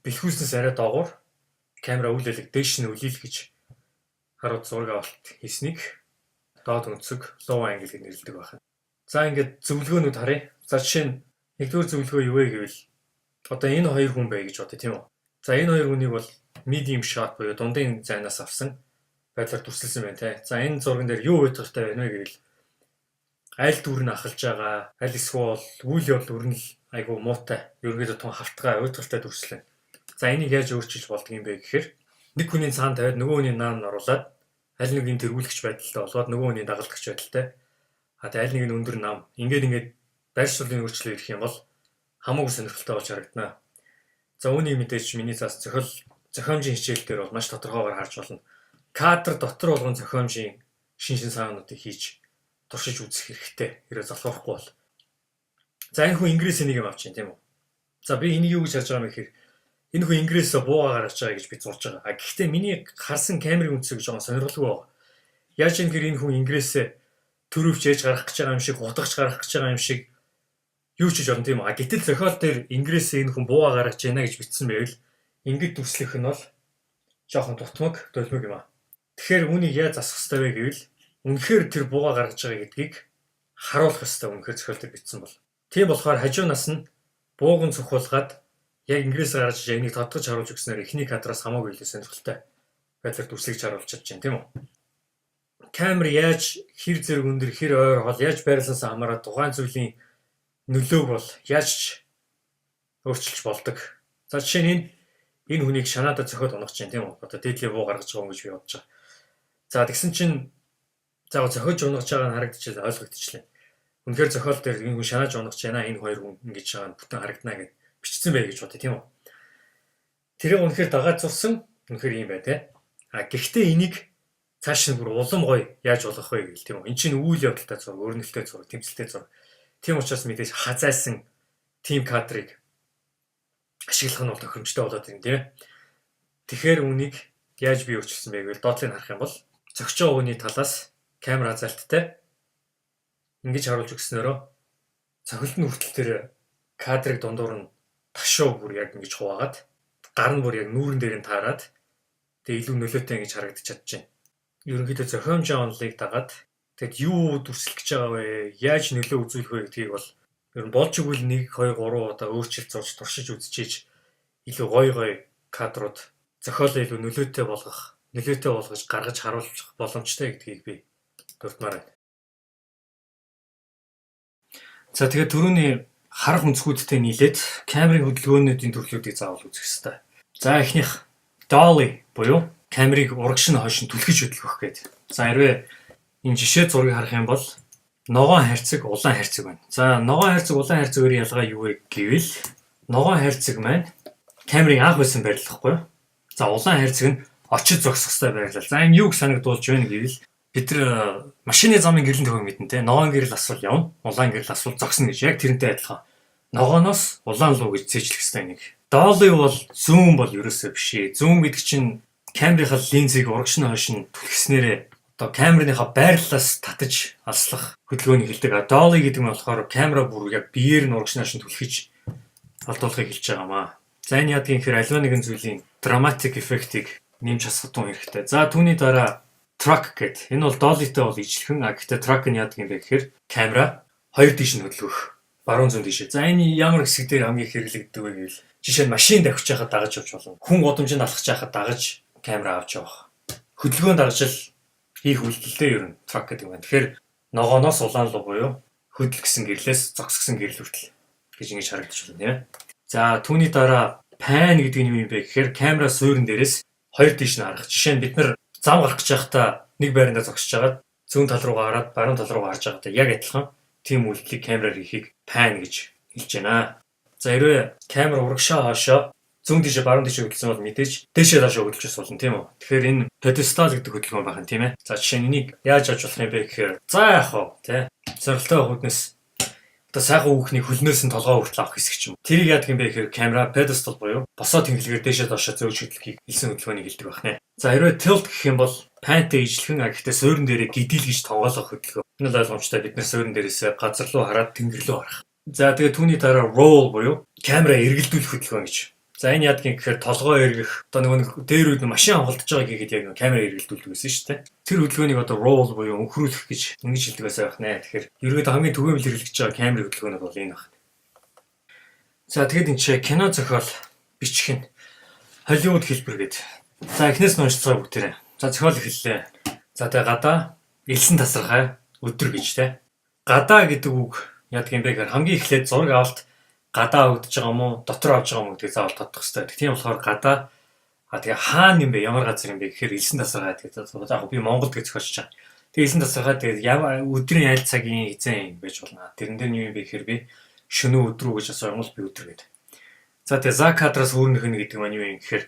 бэлхүүснээс арай доогуур камера үл элэг дээш нь үлийл гэж харуул зураг авалт хийснийг доод өнцөг low angle гэж нэрлэдэг байна. За, ингээд зөвлөгөөнүүд харъя. За, жишээ нь нэгдүгээр зөвлөгөө юу вэ гэвэл одоо энэ хоёр хүн бай гэж бодъё, тийм үү? За, энэ хоёр хүнийг бол medium shot буюу дундын зайнаас авсан байдлаар дүрсэлсэн байна те. За, энэ зурган дээр юу уйтгартай байна вэ гэвэл аль дүр нь ахалж байгаа, аль эсвэл үйл явдал өрнөл айгу муутай, ерөнхийдөө тун хавтгай, уйтгартай дүрслэн. За, энийг яаж өөрчилж болдго юм бэ гэхээр нэг хүний цаана тавиад нөгөө хүний наан оруулаад аль нэг нь тэргүүлэгч байдалтай болгоод нөгөө хүний дагалдагч байдалтай. А тэгээ аль нэг нь өндөр нам. Ингээд ингээд байр суурийн өөрчлөлт ирэх юм бол хамаагүй сонирхолтой болж харагдана. За, үүнийг мэдээж миний заас зохиол зохиомжийн хичээл дээр бол маш тодорхойгоор харж болно. Кадр дотор болгон зохиомжийн шин шин саануудыг хийж туршиж үзэх хэрэгтэй. Хэрвээ залхуурахгүй бол. За, энэ хүн Инглис энийг юм авч чинь, тийм үү? За, би энийг юу гэж харж байгаа юм бэ гэхээр Энэ хүн ингэрээс буугаа гаргаж байгаа гэж би зурж байгаа. А гэхдээ миний харсан камерын өнцөг жоохон сонирхолтой байна. Яаж юм гэхээр энэ хүн ингэрээсээ төрөвч ээж гаргах гэж байгаа юм шиг, хутгаж гаргах гэж байгаа юм шиг юу ч гэж болно, тийм үү. А гэтэл зохиол дээр ингэрээсээ энэ хүн буугаа гаргаж байна гэж бичсэн байвал ингэж дүрслэх нь бол жоохон дутмаг, дулмиг юм аа. Тэгэхээр үүнийг яаж засах ёстой вэ гэвэл үнэхээр тэр буугаа гаргаж байгаа гэдгийг харуулах ёстой, үнэхээр зохиол дээр бичсэн бол. Тийм болохоор хажуунаас нь бууган цохиулгаад яг ингэрээс гаргаж энийг тодгож харуулж өгснөөр эхний кадраас хамаагүй илүү сонирхолтой байдлаар дүрслэж харуулж чадж байна, тийм үү. Камер яаж хэр зэрэг өндөр, хэр ойр хол яаж байрлалаас хамаарат тухайн зүйлийн нөлөөг бол яаж ч өөрчилж болдог. За, жишээ нь энэ хүнийг шанаадаа зохиод унах чинь, тийм үү? Одоо дээдлээ буу гаргаж байгаа юм гэж би бодож байгаа. За, тэгсэн чинь за зохиож унах байгаа нь харагдчихлаа, ойлгогдчихлаа. Үнэхээр зохиол дээр энэ хүн шанааж унах байна, энэ хоёр хүн ингэж байгаа нь бүтэн харагдана гэд бичсэн байх гэж бодъё, тийм үү? Тэрийг үнэхээр дагаад зурсан, үнэхээр юм бай, те. А гэхдээ энийг цааш нь бүр улам гоё яаж болгох вэ гэл, тийм үү? Эн чинь үйл явдалтай зураг, өрнөлттэй зураг, тэмцэлтэй зураг. Тийм учраас мэдээж хазайсан тийм кадрыг ашиглах нь бол тохиромжтой болоод ирнэ, тийм ээ. Тэгэхээр үүнийг яаж би өөрчилсөн бэ гэвэл доотлыг харах юм бол зөгч байгаа хүний талаас камер хазайлттай ингэж харуулж өгснөөрөө цохилт нь хүртэл тэр кадрыг дундуур нь ташуу бүр яг ингэж хуваагаад, гар нь бүр яг нүүрэн дээр нь таарад, тэгээ илүү нөлөөтэй ингэж харагдаж чадчихэв. Ерөнхийдөө зохиомжийн онолыг дагаад тэгэд юу дүрслэх гэж байгаа вэ? Яаж нөлөө үзүүлэх вэ гэдгийг бол ер нь болж игэл 1 2 3 удаа өөрчилж зурж туршиж үзчихээж илүү гоё гоё кадрууд зохиолоо илүү нөлөөтэй болгох, нөлөөтэй болгож гаргаж харуулах боломжтой гэдгийг би дурдмаар байна. За, тэгээд түрүүний харах өнцгүүдтэй нийлээд камерын хөдөлгөөнүүдийн төрлүүдийг заавал үзэх ёстой. За, эхнийх dolly буюу камерыг урагш нь хойш нь түлхэж хөдөлгөх гэдэг. За, хэрвээ энэ жишээ зургийг харах юм бол ногоон хайрцаг, улаан хайрцаг байна. За, ногоон хайрцаг, улаан хайрцаг хоёрын ялгаа юу вэ гэвэл ногоон хайрцаг маань камерын анх байсан байрлал байхгүй юу? За, улаан хайрцаг нь очиж зогсох ёстой байрлал. За, энэ юуг санагдуулж байна гэвэл бид нар машины замын гэрлийн төхөө мэднэ, те. Ногоон гэрэл асвал явна, улаан гэрэл асвал зогсно гэж. Яг тэрнтэй адилхан. Ногооноос улаан руу гэж цээжлэх ёстой нэг. Dolly бол zoom бол ерөөсөө биш ээ. Zoom гэдэг чинь камерынхаа линзийг урагш нь хойш нь түлхснээрээ одоо камерныхаа байрлалаас татаж алслах хөдөлгөөнийг хэлдэг. А dolly гэдэг нь болохоор камера бүр яг биеэр нь урагш нь хойш нь түлхэж олдуулахыг хэлж байгаа маа. За, энэ яадгийн гэхээр аливаа нэгэн зүйлийн dramatic effect-ийг нэмж хасах тун хэрэгтэй. За, түүний дараа track гэдэг. Энэ бол dolly-тай бол ижилхэн. А гэхдээ track нь яадаг юм бэ гэхээр камера хоёр тийш нь хөдөлгөх. Баруун зүүн тийшээ. За, энэ ямар хэсэг дээр хамгийн их хэрэглэгддэг вэ гэвэл жишээ нь машин давхиж байхад дагаж явж болно. Хүн гудамжинд алхаж байхад дагаж камера авч явах. Хөдөлгөөн дагаж л хийх үйлдэлтэй ер нь track гэдэг юм байна. Тэгэхээр ногооноос улаан руу буюу хөдөл гэсэн гэрлээс зогс гэсэн гэрэл хүртэл гэж ингэж харагдаж байна, тийм ээ. За, түүний дараа pan гэдэг нь юу юм бэ гэхээр камера суурин дээрээс хоёр тийш нь харах. Жишээ нь бид нар зам гарах гэж байхдаа нэг байрандаа зогсож байгаад зүүн тал руугаа хараад баруун тал руугаа харж байгаадаа яг адилхан тийм үйлдэлийг камераар хийхийг pan гэж хэлж байна. За, хэрвээ камер урагшаа хоошоо, зүүн тийшээ, баруун тийшээ хөдөлсөн бол мэдээж дээшээ доошоо хөдөлж бас болно, тийм үү. Тэгэхээр энэ pedestal гэдэг хөдөлгөөн байх юм, тийм ээ. За, жишээ нь энийг яаж авч болох юм бэ гэхээр за яах вэ, тий. Зорилттой хүүднээс одоо сайхан хүүхний хөлнөөс нь толгой хүртэл авах хэсэг ч юм. Тэрийг яадаг юм бэ гэхээр камера pedestal буюу босоо тэнхлэгээр дээшээ доошоо зөөж хөдлөхийг хэлсэн хөдөлгөөнийг хэлдэг байх нэ. За, хэрвээ tilt гэх юм бол pan-тэй ижилхэн, а гэхдээ суурин дээрээ гидийлгэж тонгоолгох хөдөлгөөн. Энэ л ойлгомжтой, бид нар суурин дээрээс газар руу хараад тэнгэр рүү харах. За, тэгээ түүний дараа roll буюу камера эргэлдүүлэх хөдөлгөөн гэж. За, энэ яадгийн гэхээр толгой эргэх, одоо нөгөө нэг дээр үед машин хонголдож байгаа гэхэд яг нэг камера эргэлдүүлдэг байсан шүү дээ. Тэр хөдөлгөөнийг одоо roll буюу өнхрүүлэх гэж ингэж хэлдэг байсан байх нэ. Тэгэхээр ерөөдөө хамгийн түгээмэл хэрэглэж байгаа камерын хөдөлгөөнүүд бол энэ байна. За, тэгэд энэ чи кино зохиол бичих нь Холливуд хэлбэр гэдэг. За, эхнээс нь уншицгаая бүгдээрээ. За, зохиол эхэллээ. За, тэгээ гадаа элсэн тасархай өдөр гэж, те. Гадаа гэдэг үг яадаг юм бэ гэхээр хамгийн эхлээд зураг авалт гадаа авагдаж байгаа юм уу, дотор авч байгаа юм уу гэдгийг заавал тодтох хэрэгтэй байдаг. Тийм болохоор гадаа, а тэгээ хаана юм бэ, ямар газар юм бэ гэхээр элсэн тасархай гэдэг. Яг би Монголд гэж зохиолж байгаа. Тэгээ элсэн тасархай, тэгээд ямар өдрийн аль цагийн хэзээ юм байж болно. Тэрэн дээр нь юу юм бэ гэхээр би шөнө өдрөө гэж асуу юм бол би өдөр гэдэг. За, тэгээ за кадраас хүүрнэх нь гэдэг маань юу юм гэхээр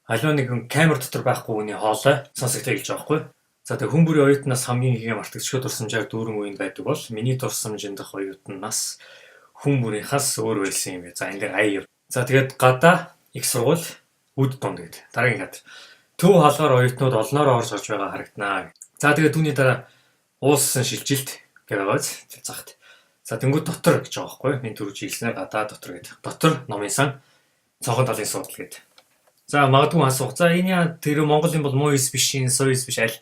аливаа нэгэн камер дотор байхгүй хүний хоолой сонсогдъё гэж байгаа байхгүй. За, тэгээ хүн бүрийн оюутнаас хамгийн ихэм мартагдчихгүй дурсамжаар дүүрэн үеинд байдаг бол миний дурсамжинд дах оюутан нас хүн бүрийн хас өөр байсан юм бэ. За, энэ дээр ая. За, тэгээд гадаа Их сургууль үд дунд гэдэг. Дараагийн кадр. Төв хаалгаар оюутнууд олноороо орж гарч байгаа харагданаа. За, тэгээд түүний дараа уулсан шилжилт гэж байгаа биз? Захт. За, тэнгууд дотор гэж байгаа байхгүй юу? Энэ түрүү хэлснээр гадаа, дотор гэдэг. Дотор номын сан, цонхон талын суудал гэдэг. За, магадгүй асуух. За, энэ яа тэр Монголын бол муу эс биш, энэ соёл биш аль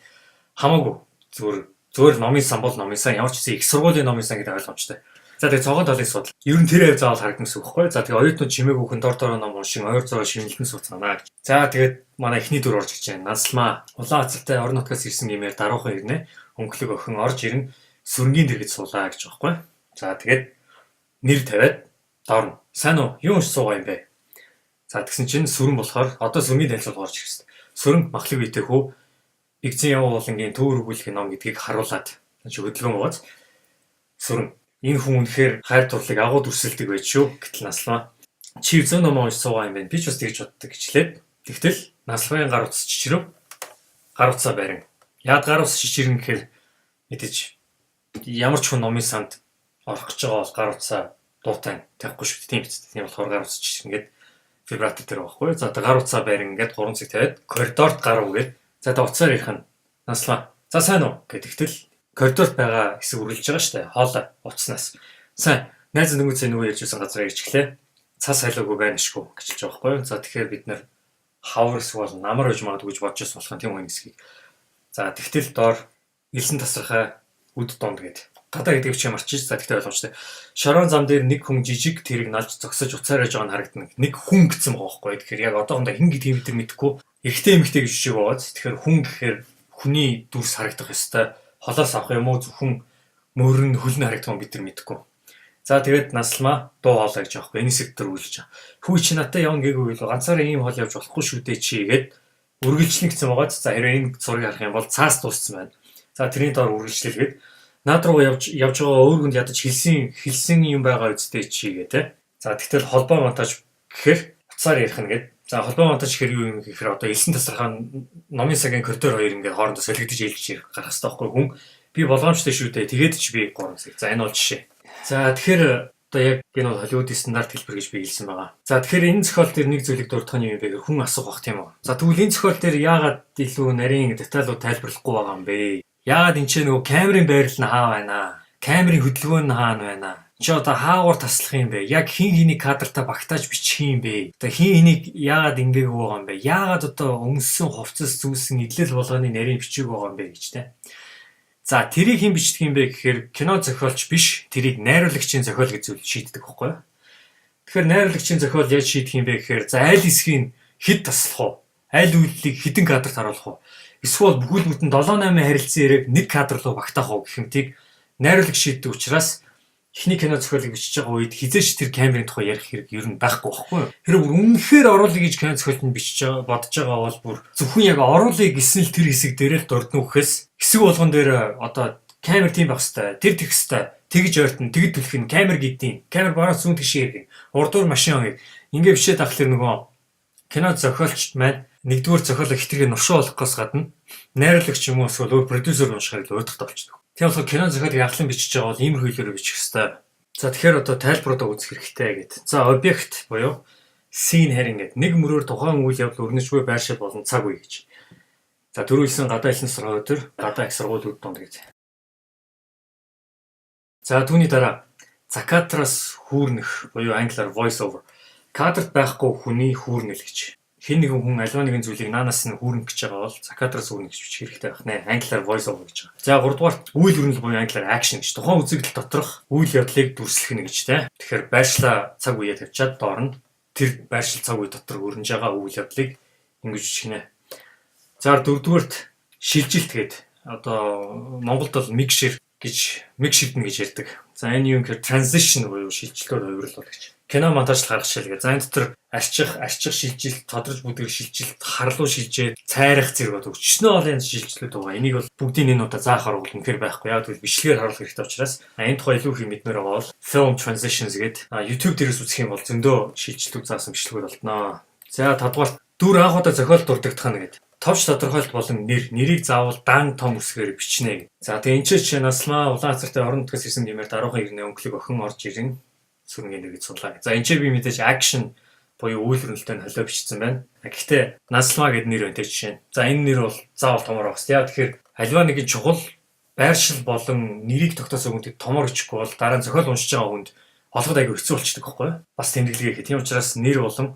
хамаагүй. Зүгээр зүгээр номын сан бол номын сан, ямар ч гэсэн их сургуулийн номын сан гэдэг ойлгомжтой. За, тэгээ цонхон талын суудал. Ер нь тэр хэв заавал харагдана гэсэн үг байхгүй. За, тэгээ оюутнууд чимээгүй хүн дор дороо ном уншин ойр зураа шивнэлтэн сууцгаана гэж. За, тэгээд манай эхний дүр орж ирж байна. Нансалмаа улаан хацартай орон нутгаас ирсэн гэмээр даруухан ирнэ. Өнгөлөг охин орж ирэн сүрэнгийн дэргэд суулаа гэж байгаа байхгүй. За, тэгээд нэр тавиад доорно. Сайн уу? Юу унш суугаа юм бэ? За, тэгсэн чинь сүрэн болохоор одоо сүрэнгийн танилцуулга орж ирсэн. Сүрэн махлаг биетэй хүү Игзэн Яв уулангийн төвөр өгүүлэх ном гэдгийг харуулад чи хөдөлгөөн бууз. Сүрэн, энэ хүн үнэхээр хайр дурлалыг агуу дүрсэлдэг байж шүү. Гэтэл Наслаа чи зөн ном унш суугаа юм байна. Би ч бас тэгж боддог гэжлээд. Тэгтэл Наслын гар утас чичрэв. Гар утсаа барин. Яад гар утас чичирнэ гэхээр мэдээж ямар ч хүн номын санд орох гэж байгаа бол гар утсаа дуутай тавихгүй шүү дээ. Тийм биз. Тийм болохоор гар утас чичирнэ гээд вибратор дээр байхгүй. За, одоо гар утсаа барин ингээд 3 цаг тавиад коридорт гарав гээд. За, одоо утсаар ярих нь Наслаа. За, сайн уу гэдэгтэл коридорт байгаа хэсэг үргэлж байгаа шүү дээ. Хоолой утаснаас. Сайн, найз нөгөөцөө нөгөө ярьж байсан газараа ирчихлээ. Цас халиугүй байна шгүй гэж хэлж байгаа байхгүй юу. За, тэгэхээр бид нэр хавар эсвэл намар байж магадгүй гэж бодож байсан болох юм тийм үү хэсгийг. За, тэгтэл доор элсэн тасархай үд дунд гээд гадаа гэдэг чи марчиж. За, тэгтээ ойлгомжтой. Шорон зам дээр нэг хүн жижиг тэрэг налж зогсож уцаар яж байгаа нь харагдана. Нэг хүн гэсэн байгаа байхгүй. Тэгэхээр яг одоохондоо хэн гэдгийг бид нар мэдэхгүй. Эрэгтэй, эмэгтэй гэж жишээ байгааз. Тэгэхээр хүн гэхээр хүний дүрс харагдах ёстой. Холоос авах юм уу, зөвхөн мөрөн хөл нь харагдах юм бид нар мэдэхгүй. За, тэгээд Наслмаа дуу хоолой гэж аахгүй. Энэ хэсэг дээр үргэлж. Хүү, чи надтай явна гээгүй юу? Ганцаараа ийм хол явж болохгүй шүү дээ чи гээд үргэлжлэн гэсэн байгаад. За, хэрвээ энэ зургийг харах юм бол цаас дууссан байна. За, тэрний доор үргэлжлэлгээд над руу явж явж байгаа өөр хүнд ядаж хэлсэн хэлсэн юм байгаа үсттэй чи гэ тэ. За, тэгтэл холбоо монтаж гэхээр утсаар ярих нь гээд. За, холбоо монтаж гэхээр юу юм гэхээр одоо элсэн тасархаа номын сагийн коридор хоёр ингээд хоорондоо солигдож ээлжиж ярих гарах хэрэгтэй байхгүй хүн. Би болгоомжтой шүү дээ. Тэгээд ч би 3 цаг. За, энэ бол жишээ. За, тэгэхээр одоо яг энэ бол Холливуудын стандарт хэлбэр гэж би хэлсэн байгаа. За, тэгэхээр энэ зохиол дээр нэг зүйлийг дурдах нь юм бэ гэхээр хүн асуух бах, тийм үү. За, тэгвэл энэ зохиол дээр яагаад илүү нарийн деталууд тайлбарлахгүй байгаа юм бэ? Яагаад энэ ч нөгөө камерын байрлал нь хаа байна? Камерын хөдөлгөөн нь хаана байна? Чи одоо хаагуур таслах юм бэ? Яг хин хэнийг кадртаа багтааж бичих юм бэ? Одоо хин хэнийг яагаад ингээг байгаа юм бэ? Яагаад одоо өмссөн хувцас зүүсэн эдлэл болгоны нарийн бичиг байгаа юм бэ гэж те. За, тэрийг хэн бичдэг юм бэ гэхээр кино зохиолч биш, тэрийг найруулагчийн зохиол гэж зүйл шийддэг байхгүй юу? Тэгэхээр найруулагчийн зохиол яаж шийдэх юм бэ гэхээр за, аль хэсгийг хэд таслах уу? Аль үйлдэлийг хэдэн кадрт харуулах уу? Эсвэл бүхэл бүтэн 7 8 харилцан яриаг нэг кадр руу багтаах уу гэх мэтийг найруулагч шийддэг учраас эхний кино зохиолыг бичиж байгаа үед хэзээ ч тэр камерын тухай ярих хэрэг ер нь байхгүй байхгүй юу? Тэр бүр үнэхээр оруулъя гэж кино зохиолд нь бичиж байгаа, бодож байгаа бол бүр зөвхөн яг оруулъя гэсэн л тэр хэсэг дээр л дурдна үхэс хэсэг болгон дээр одоо камер тийм байх хэвээр, тэр тэгэх хэвээр, тэгж ойртон, тэгж түлхэх нь, камер гэдیں۔ Камер бараа зүүн тийш ярих. Урдуур машин явыг. Ингээ бичээд ахлаар нөгөө кино зохиолчд маань нэгдүгээр зохиолоо хэтэрхий нуршуу болохоос гадна найруулагч юм уу эсвэл өөр продюсер уншихаар л уйдахтай болчихдог. Тийм болохоор кино зохиолыг анхлан бичиж байгаа бол иймэрхүү хэлээр бичих ёстой. За, тэгэхээр одоо тайлбаруудаа үзэх хэрэгтэй гэд. За, объект буюу scene харин гэд нэг мөрөөр тухайн үйл явдал өрнөж буй байршил болон цаг үе гэж. За, түрүү хэлсэн гадаа элсэн сургаа өдөр, гадаа их сургууль үд дунд гэж. За, түүний дараа закадраас хүүрнэх буюу англиар voice over. Кадрт байхгүй хүний хүүрнэл гэж. Хэн нэгэн хүн аливаа нэгэн зүйлийг наанаас нь хүүрнэх гэж байгаа бол закадраас хүүрнэх гэж бичих хэрэгтэй байх нэ. Англиар voice over гэж байгаа. За, гуравдугаар үйл өрнөл буюу англиар action гэж. Тухайн үзэгдэл доторх үйл явдлыг дүрслэх нь гэж те. Тэгэхээр байршлаа цаг үеэ тавьчаад доор нь тэр байршил цаг үе дотор өрнөж байгаа үйл явдлыг ингэж бичих нэ. За, дөрөвдүгээрт шилжилт гээд одоо Монголд бол микшер гэж, микшердэн гэж ярьдаг. За, энэ юу гэхээр transition буюу шилжилтөөр хувирлал гэж. Кино монтажлах арга жишээл гэж. За, энэ дотор арчих шилжилт, тодрож бүдгэр шилжилт, харлуу шилжээд, цайрах зэрэг одоо өчнөө олон янз шилжилтүүд байгаа. Энийг бол бүгдийг энэ удаа заах арга үнэхээр байхгүй. Яг гэвэл бичлэгээр харуулах хэрэгтэй учраас энэ тухай илүү их мэдмээр байгаа бол film transitions гээд YouTube дээрээс үзэх юм бол зөндөө шилжилтүүд заасан бичлэгүүд олдноо. За, тавдугаар дүр анх удаа зохиол дурддагдах нь гээд товч тодорхойлолт болон нэр, нэрийг заавал дан том үсгээр бичнэ гэ. За, тэгээ энэ ч Наслмаа улаан хацартай орон нутгаас ирсэн гэмээр даруухан ирнэ, өнгөлөг охин орж ирэн сүрэнгийн нэр гэж суулаа. За, энэ ч би мэдээж action буюу үйл өрнөлтөй нь холио бичсэн байна. Гэхдээ Нансалмаа гэдэг нэр байна те, жишээ нь. За, энэ нэр бол заавал томоор байх хэрэгтэй. Яа тэгэхээр аливаа нэгэн чухал байршил болон нэрийг тогтоосон хүнд томоор бичихгүй бол дараа нь зохиол уншиж байгаа хүнд олоход айгүй хэцүү болчихдог байхгүй юу? Бас тэмдэглэгээ гэх. Тийм учраас нэр болон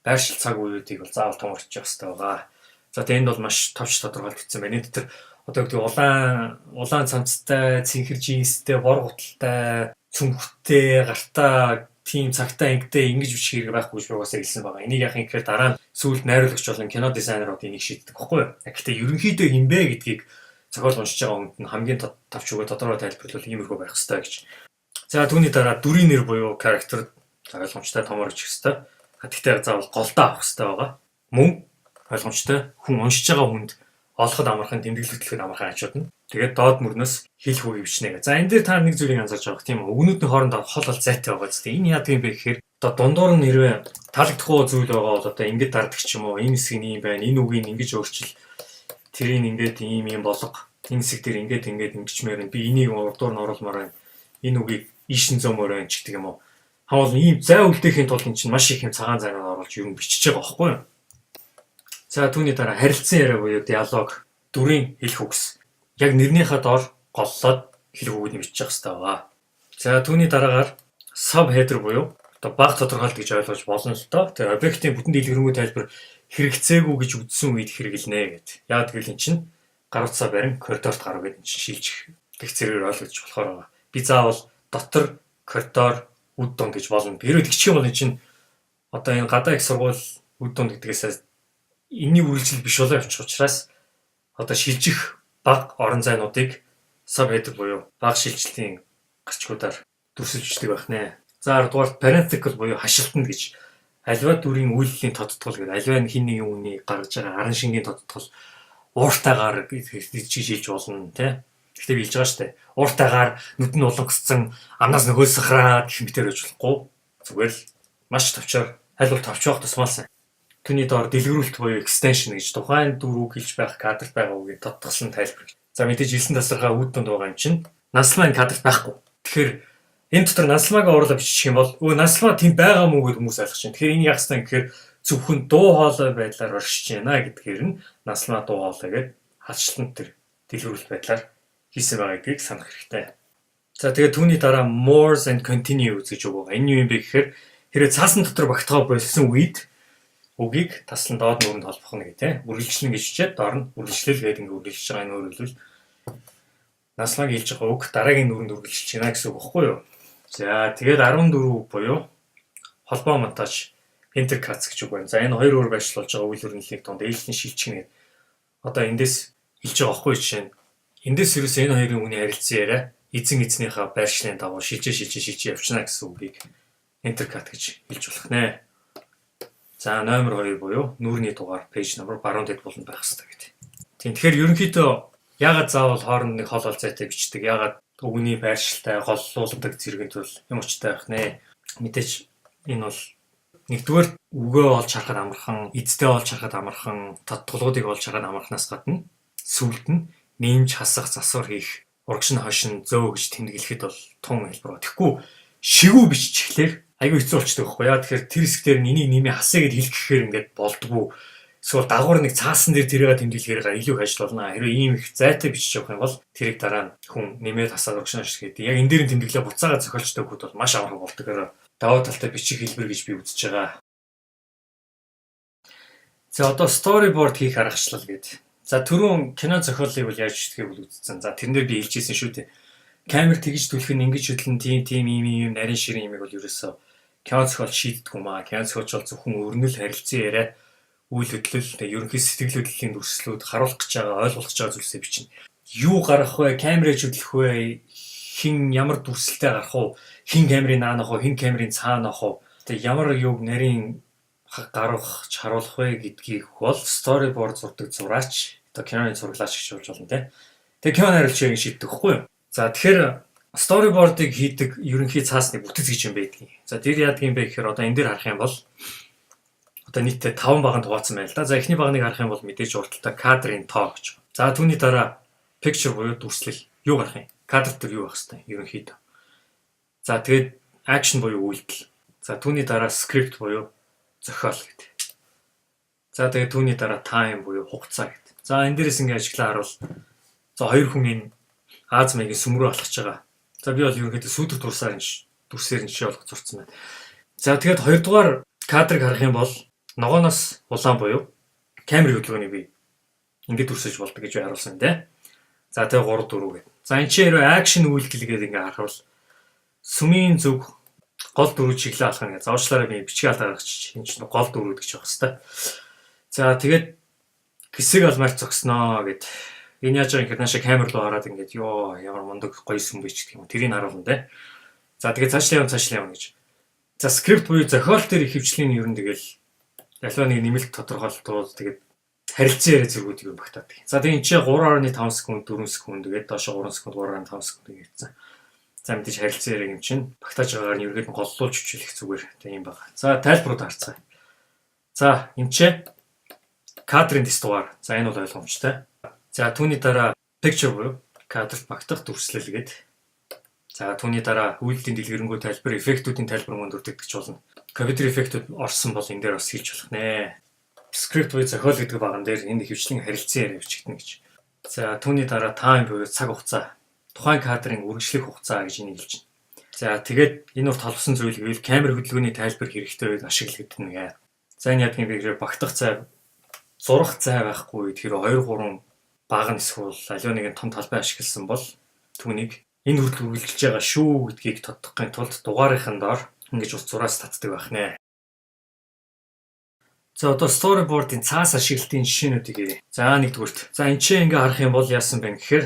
байршил, цаг үеүүдийг бол заавал томоор бичих хэрэгтэй байгаа. За, тэгээ энд бол маш товч тодорхойлогдсон байна. Энэ дотор одоо гэдэг улаан цамцтай, цэнхэр джинстэй, бор гуталтай, цүнхтэй, гартаа тийм цагтаа ангитай ингэж бичих хэрэг байхгүй гэж би угаасаа хэлсэн байгаа. Энийг яах юм гэхээр дараа нь сүүлд найруулагч болон кино дизайнерууд энийг шийддэг байхгүй юу? Гэхдээ ерөнхийдөө юм бэ гэдгийг зохиол уншиж байгаа хүнд нь хамгийн товч үгээр тодорхой тайлбарлавал иймэрхүү байх ёстой гэж. За, түүний дараа дүрийн нэр буюу character ойлгомжтой, томоор бичих ёстой. Гэхдээ заавал голдоо авах ёстой байгаа. Мөн ойлгомжтой, хүн уншиж байгаа хүнд олоход амархан, тэмдэглэхэд амархан ачууд нь. Тэгээд доод мөрнөөс хэлэх үгийг бичнэ гэх. За, энэ дээр та нэг зүйлийг анзаарч байгаа, тийм үү? Үгнүүдийн хоорондоо хол хол зайтай байгаа зү. Энэ яадаг юм бэ гэхээр одоо дундуур нь хэрвээ таалагдахгүй зүйл байгаа бол одоо ингэж дарддаг ч юм уу. Энэ хэсэг нь ийм байна. Энэ үгийг ингэж өөрчил. Тэрийг ингээд ийм ийм болго. Энэ хэсэг дээр ингээд ингээд ингэчмээр байна. Би энийг урдуур нь оруулмаар байна. Энэ үгийг ийш нь зөөмөр байна ч гэдэг юм уу. Хамаал ийм зай үлдээхийн тулд эн чинь маш их юм цагаан зайнаар оруулж юм бичиж байгаа байхгүй юу? За, түүний дараа харилцан яриа буюу диалог, дүрийн хэлэх үгс. Яг нэрнийхээ доор голлоод хэлэх үгийг бичиж явах хэрэгтэй байгаа. За, түүний дараагаар sub header буюу одоо бага тодорхойлолт гэж ойлгож болно л доо. Тэгээ объектын бүтэн дэлгэрэнгүй тайлбар хэрэгцээгүй гэж үзсэн үед хэрэглэнэ гэд. Яг гэвэл эн чинь гар утсаа барин коридорт гарав гэдэг эн чинь шилжих гэх зэрэгээр ойлгож болохоор байгаа. Би заавал дотор, коридор, үд дунд гэж болно. Хэрвээ тэгчих юм бол эн чинь одоо энэ гадаа их сургууль, үд дунд гэдгээс энэний үргэлжлэл биш болоо явчих учраас одоо шилжих бага орон зайнуудыг sub header буюу бага шилжилтийн гарчгуудаар дүрсэлж бичдэг байх нэ. За, 10 дугаар parenthetical буюу хашилтанд гэж, аливаа дүрийн үйлдэлийн тодтгол гэдэг, аливаа хэн нэгэн үний гаргаж байгаа аран шингийн тодтгол, ууртайгаар гэж шилж болно, тий. Гэхдээ би хэлж байгаа шүү дээ. Ууртайгаар нүд нь улангасцсан, амнаас нөхөөс сахраад гэх мэтэр байж болохгүй. Зүгээр л маш товчоор, аль бол товч байх тусмаа сайн. Түүний доор дэлгэрүүлэлт буюу extension гэж, тухайн дүр үг хэлж байх кадрт байгаа үгийг тодтогсон тайлбар. За, мэдээж элсэн тасархай үд дунд байгаа юм чинь Нансалмаа энэ кадрт байхгүй. Тэгэхээр энэ дотор Нансалмаагаа оруулаад бичих юм бол өө, Нансалмаа тэнд байгаа мүү гэдээ хүмүүс ойлгож байна. Тэгэхээр энэ яах ёстой юм гэхээр зөвхөн дуу хоолой байдлаар оршиж байна гэдгээр нь Нансалмаа дуу хоолой гээд хадшилтанд тэр дэлгэрүүлэлт байдлаар хийсэн байгаа гэдгийг санах хэрэгтэй. За, тэгээд түүний дараа mores and continue гэж үг байгаа. Энэ юу юм бэ гэхээр хэрвээ цаасан дотор багтгаа болсон үед үгийг таслан доод нүрэнд холбох нь гэх тийм, үргэлжлэн гэж хичээд доор нь үргэлжлэл гэдэг, ингээ үргэлжлэж байгаа. Энэ өөрөлдвөл Нансалмааг хэлж байгаа үг дараагийн нүрэнд үргэлжилж байна гэсэн үг багхгүй юу? За, тэгээд 14 үг буюу холбоо монтаж, intercuts гэж үг байна. За, энэ хоёр өөр байршил болж байгаа үйл өрнөлийг дунд ээлжлийн шилжих нь одоо эндээс хэлж байгаа багхгүй, жишээ нь эндээс ерөөсөө энэ хоёрын үгний харилцан яриа эзэн эзнийхээ байршлын дагуу шилжээ, шилжээ, шилжээ явчихна гэсэн үгийг intercut гэж хэлж болох нэ. За, номер 2 буюу нүүрний дугаар, page number баруун дэд буланд байх хэрэгтэй гэдэг. Тийм, тэгэхээр ерөнхийдөө яагаад заавал хооронд нэг хол хол зайтай бичдэг, яагаад үгний байршилтай голлуулдаг зэрэг тул юм учиртай байх нэ. Мэдээж энэ бол нэгдүгээр үгөө олж харахад амархан, эзтэй олж харахад амархан, тодтголуудыг олж харахад амархнаас гадна сүүлд нь нэмж хасах, засвар хийх, урагш нь хойш нь зөө гэж тэмдэглэхэд бол тун хэлбэр. Тэгэхгүй шигүү биччихлээр айгүй хэцүү болчдөг байхгүй яа. Тэгэхээр тэр хэсэг дээр энийг нэмээ хасъя гэд хэлэх гэхээр ингээд болдгоо. Эсвэл дагавар нэг цаасан дээр тэрийг тэмдэглэхээр илүү их ажил болно. Хэрвээ ийм их зайтай бичиж явах юм бол тэрийг дараа нь хүн нэмээд хасаад урагш нь гэдэг. Яг энэ дээр нь тэмдэглээ буцаага зохиолчтой хүүд бол маш амархан болдог. Давуу талтай бичих хэлбэр гэж би үзэж байгаа. За, одоо storyboard хийх аргачлал гэдэг. За, түрүүн кино зохиолыг бол яаж бичдгийг бол үзсэн. За, тэрэн дээр би хэлжсэн шүү дээ. Камер тэгж түлэх нь, ингэж хөдлөн, тийм тийм ийм ийм нарийн ширэн юмыг бол ерөөсөө кино зохиол шийддэг юм аа. Кино зохиолч бол зөвхөн өрнөл, харилцан яриа, үйл хөдлөл, тэгээ ерөнхий сэтгэл хөдлөлийн дүрслүүд харуулах гэж байгаа, ойлгуулах гэж байгаа зүйлсээ бичнэ. Юу гарах вэ? Камерыг хөдлөх вэ? Хэн ямар дүрсэлтэй гарах уу? Хэн камерын наанах уу? Хэн камерын цаана авах уу? Тэгээ ямар юуг нарийн гаргах, харуулах вэ гэдгийг бол storyboard зурдаг зураач, одоо киноны зураглаач гэж болж болно, те. Тэгээ кино найруулагч яг шийддэг байхгүй юу? За, тэгэхээр storyboard-ыг хийдэг ерөнхий цаасны бүтэц гэж юм байдгийг. За, тэр яадаг юм бэ гэхээр одоо энэ дээр харах юм бол одоо нийтдээ 5 баганд хуваацсан байна л да. За, эхний баганыг харах юм бол мэдээж урталтаа кадрын тоо гэж. За, түүний дараа picture буюу дүрслэл, юу гарах юм? Кадр дээр юу байх хэвтэй ерөнхийдөө. За, тэгээд action буюу үйлдэл. За, түүний дараа script буюу зохиол гэдэг. За, тэгээд түүний дараа time буюу хугацаа гэдэг. За, энэ дээрээс ингээ ажиглаа харуул, за, хоёр хүн энэ Ази маягийн сүм рүү алхаж байгаа. За, би бол ерөнхийдөө сүүдэр дурсаар энэ дүрсээр нь жишээ болгож зурсан байна. За, тэгээд хоёрдугаар кадрыг харах юм бол ногооноос улаан буюу камерын хөдөлгөөнийг би ингээд дүрсэж болдог гэж би харуулсан тийм. За, тэгээ 3 4 гэдэг. За, энэ чинь хэрвээ action үйлдэл гэдэг ингээ харах бол сүмийн зүг гол дөрөв чиглэл алхах ингээ. За, уучлаарай, би бичиг алдаа гаргачих. Энэ чинь гол дөрөв гэж байх хэвээр. За, тэгээд хэсэг алмаар зогсноо гэд. Энэ яаж байгаа юм гэхээр наашаа камер руу хараад ингээд ёо, ямар мундаг гоё сүм бэ ч гэх юм уу. Тэрийг харуулна те. За, тэгээд цаашлаа явна, цаашлаа явна гэж. За, script буюу зохиол дээр ихэвчлэн ер нь тэгэл аливаа нэг нэмэлт тодорхойлолтууд, тэгээд харилцан яриа зэргүүд юм багтаадаг. За, тэгээд энэ чинь 3.5 секунд, 4 секунд, тэгээд доошо 3 секунд, 3.5 секунд гэсэн. За, мэдээж харилцан яриаг юм чинь багтааж байгаагаар нь ерөөд нь голлуулж хүчлэх зүгээр тийм юм байна. За, тайлбарууд харцгаая. За, энэ чинь кадрын дэс дугаар. За, энэ бол ойлгомжтой. За, түүний дараа picture буюу кадрт багтах дүрслэл гээд. За, түүний дараа үйлдэлийн дэлгэрэнгүй тайлбар, эффектүүдийн тайлбар мөн дурддагч болно. Компьютер эффектүүд орсон бол энэ дээр бас хэлж болох нэ. Script буюу зохиол гэдэг баган дээр энэ ихэвчлэн харилцан яриа бичигдэнэ гэж. За, түүний дараа time буюу цаг хугацаа. Тухайн кадрын үргэлжлэх хугацаа гэж энийг хэлж байна. За, тэгээд энэ урт холбосон зүйл гэвэл камер хөдөлгөөний тайлбар хэрэгтэй үед ашиглагдана гэ. За, энэ яадаг юм бэ гэхээр багтах зай, зурах зай байхгүй үед хэрэг 2 3 баг нь эсвэл аливаа нэгэн том талбай ашигласан бол түүнийг энэ хүртэл үргэлжилж байгаа шүү гэдгийг тодтохын тулд дугаарынхын доор ингэж ус зураас татдаг байх нэ. За, одоо storyboard-ын цаас ашиглалтын жишээнүүдийг яръя. За, нэгдүгüрт. За, энэ чинь ингээ харах юм бол яасан бэ гэхээр,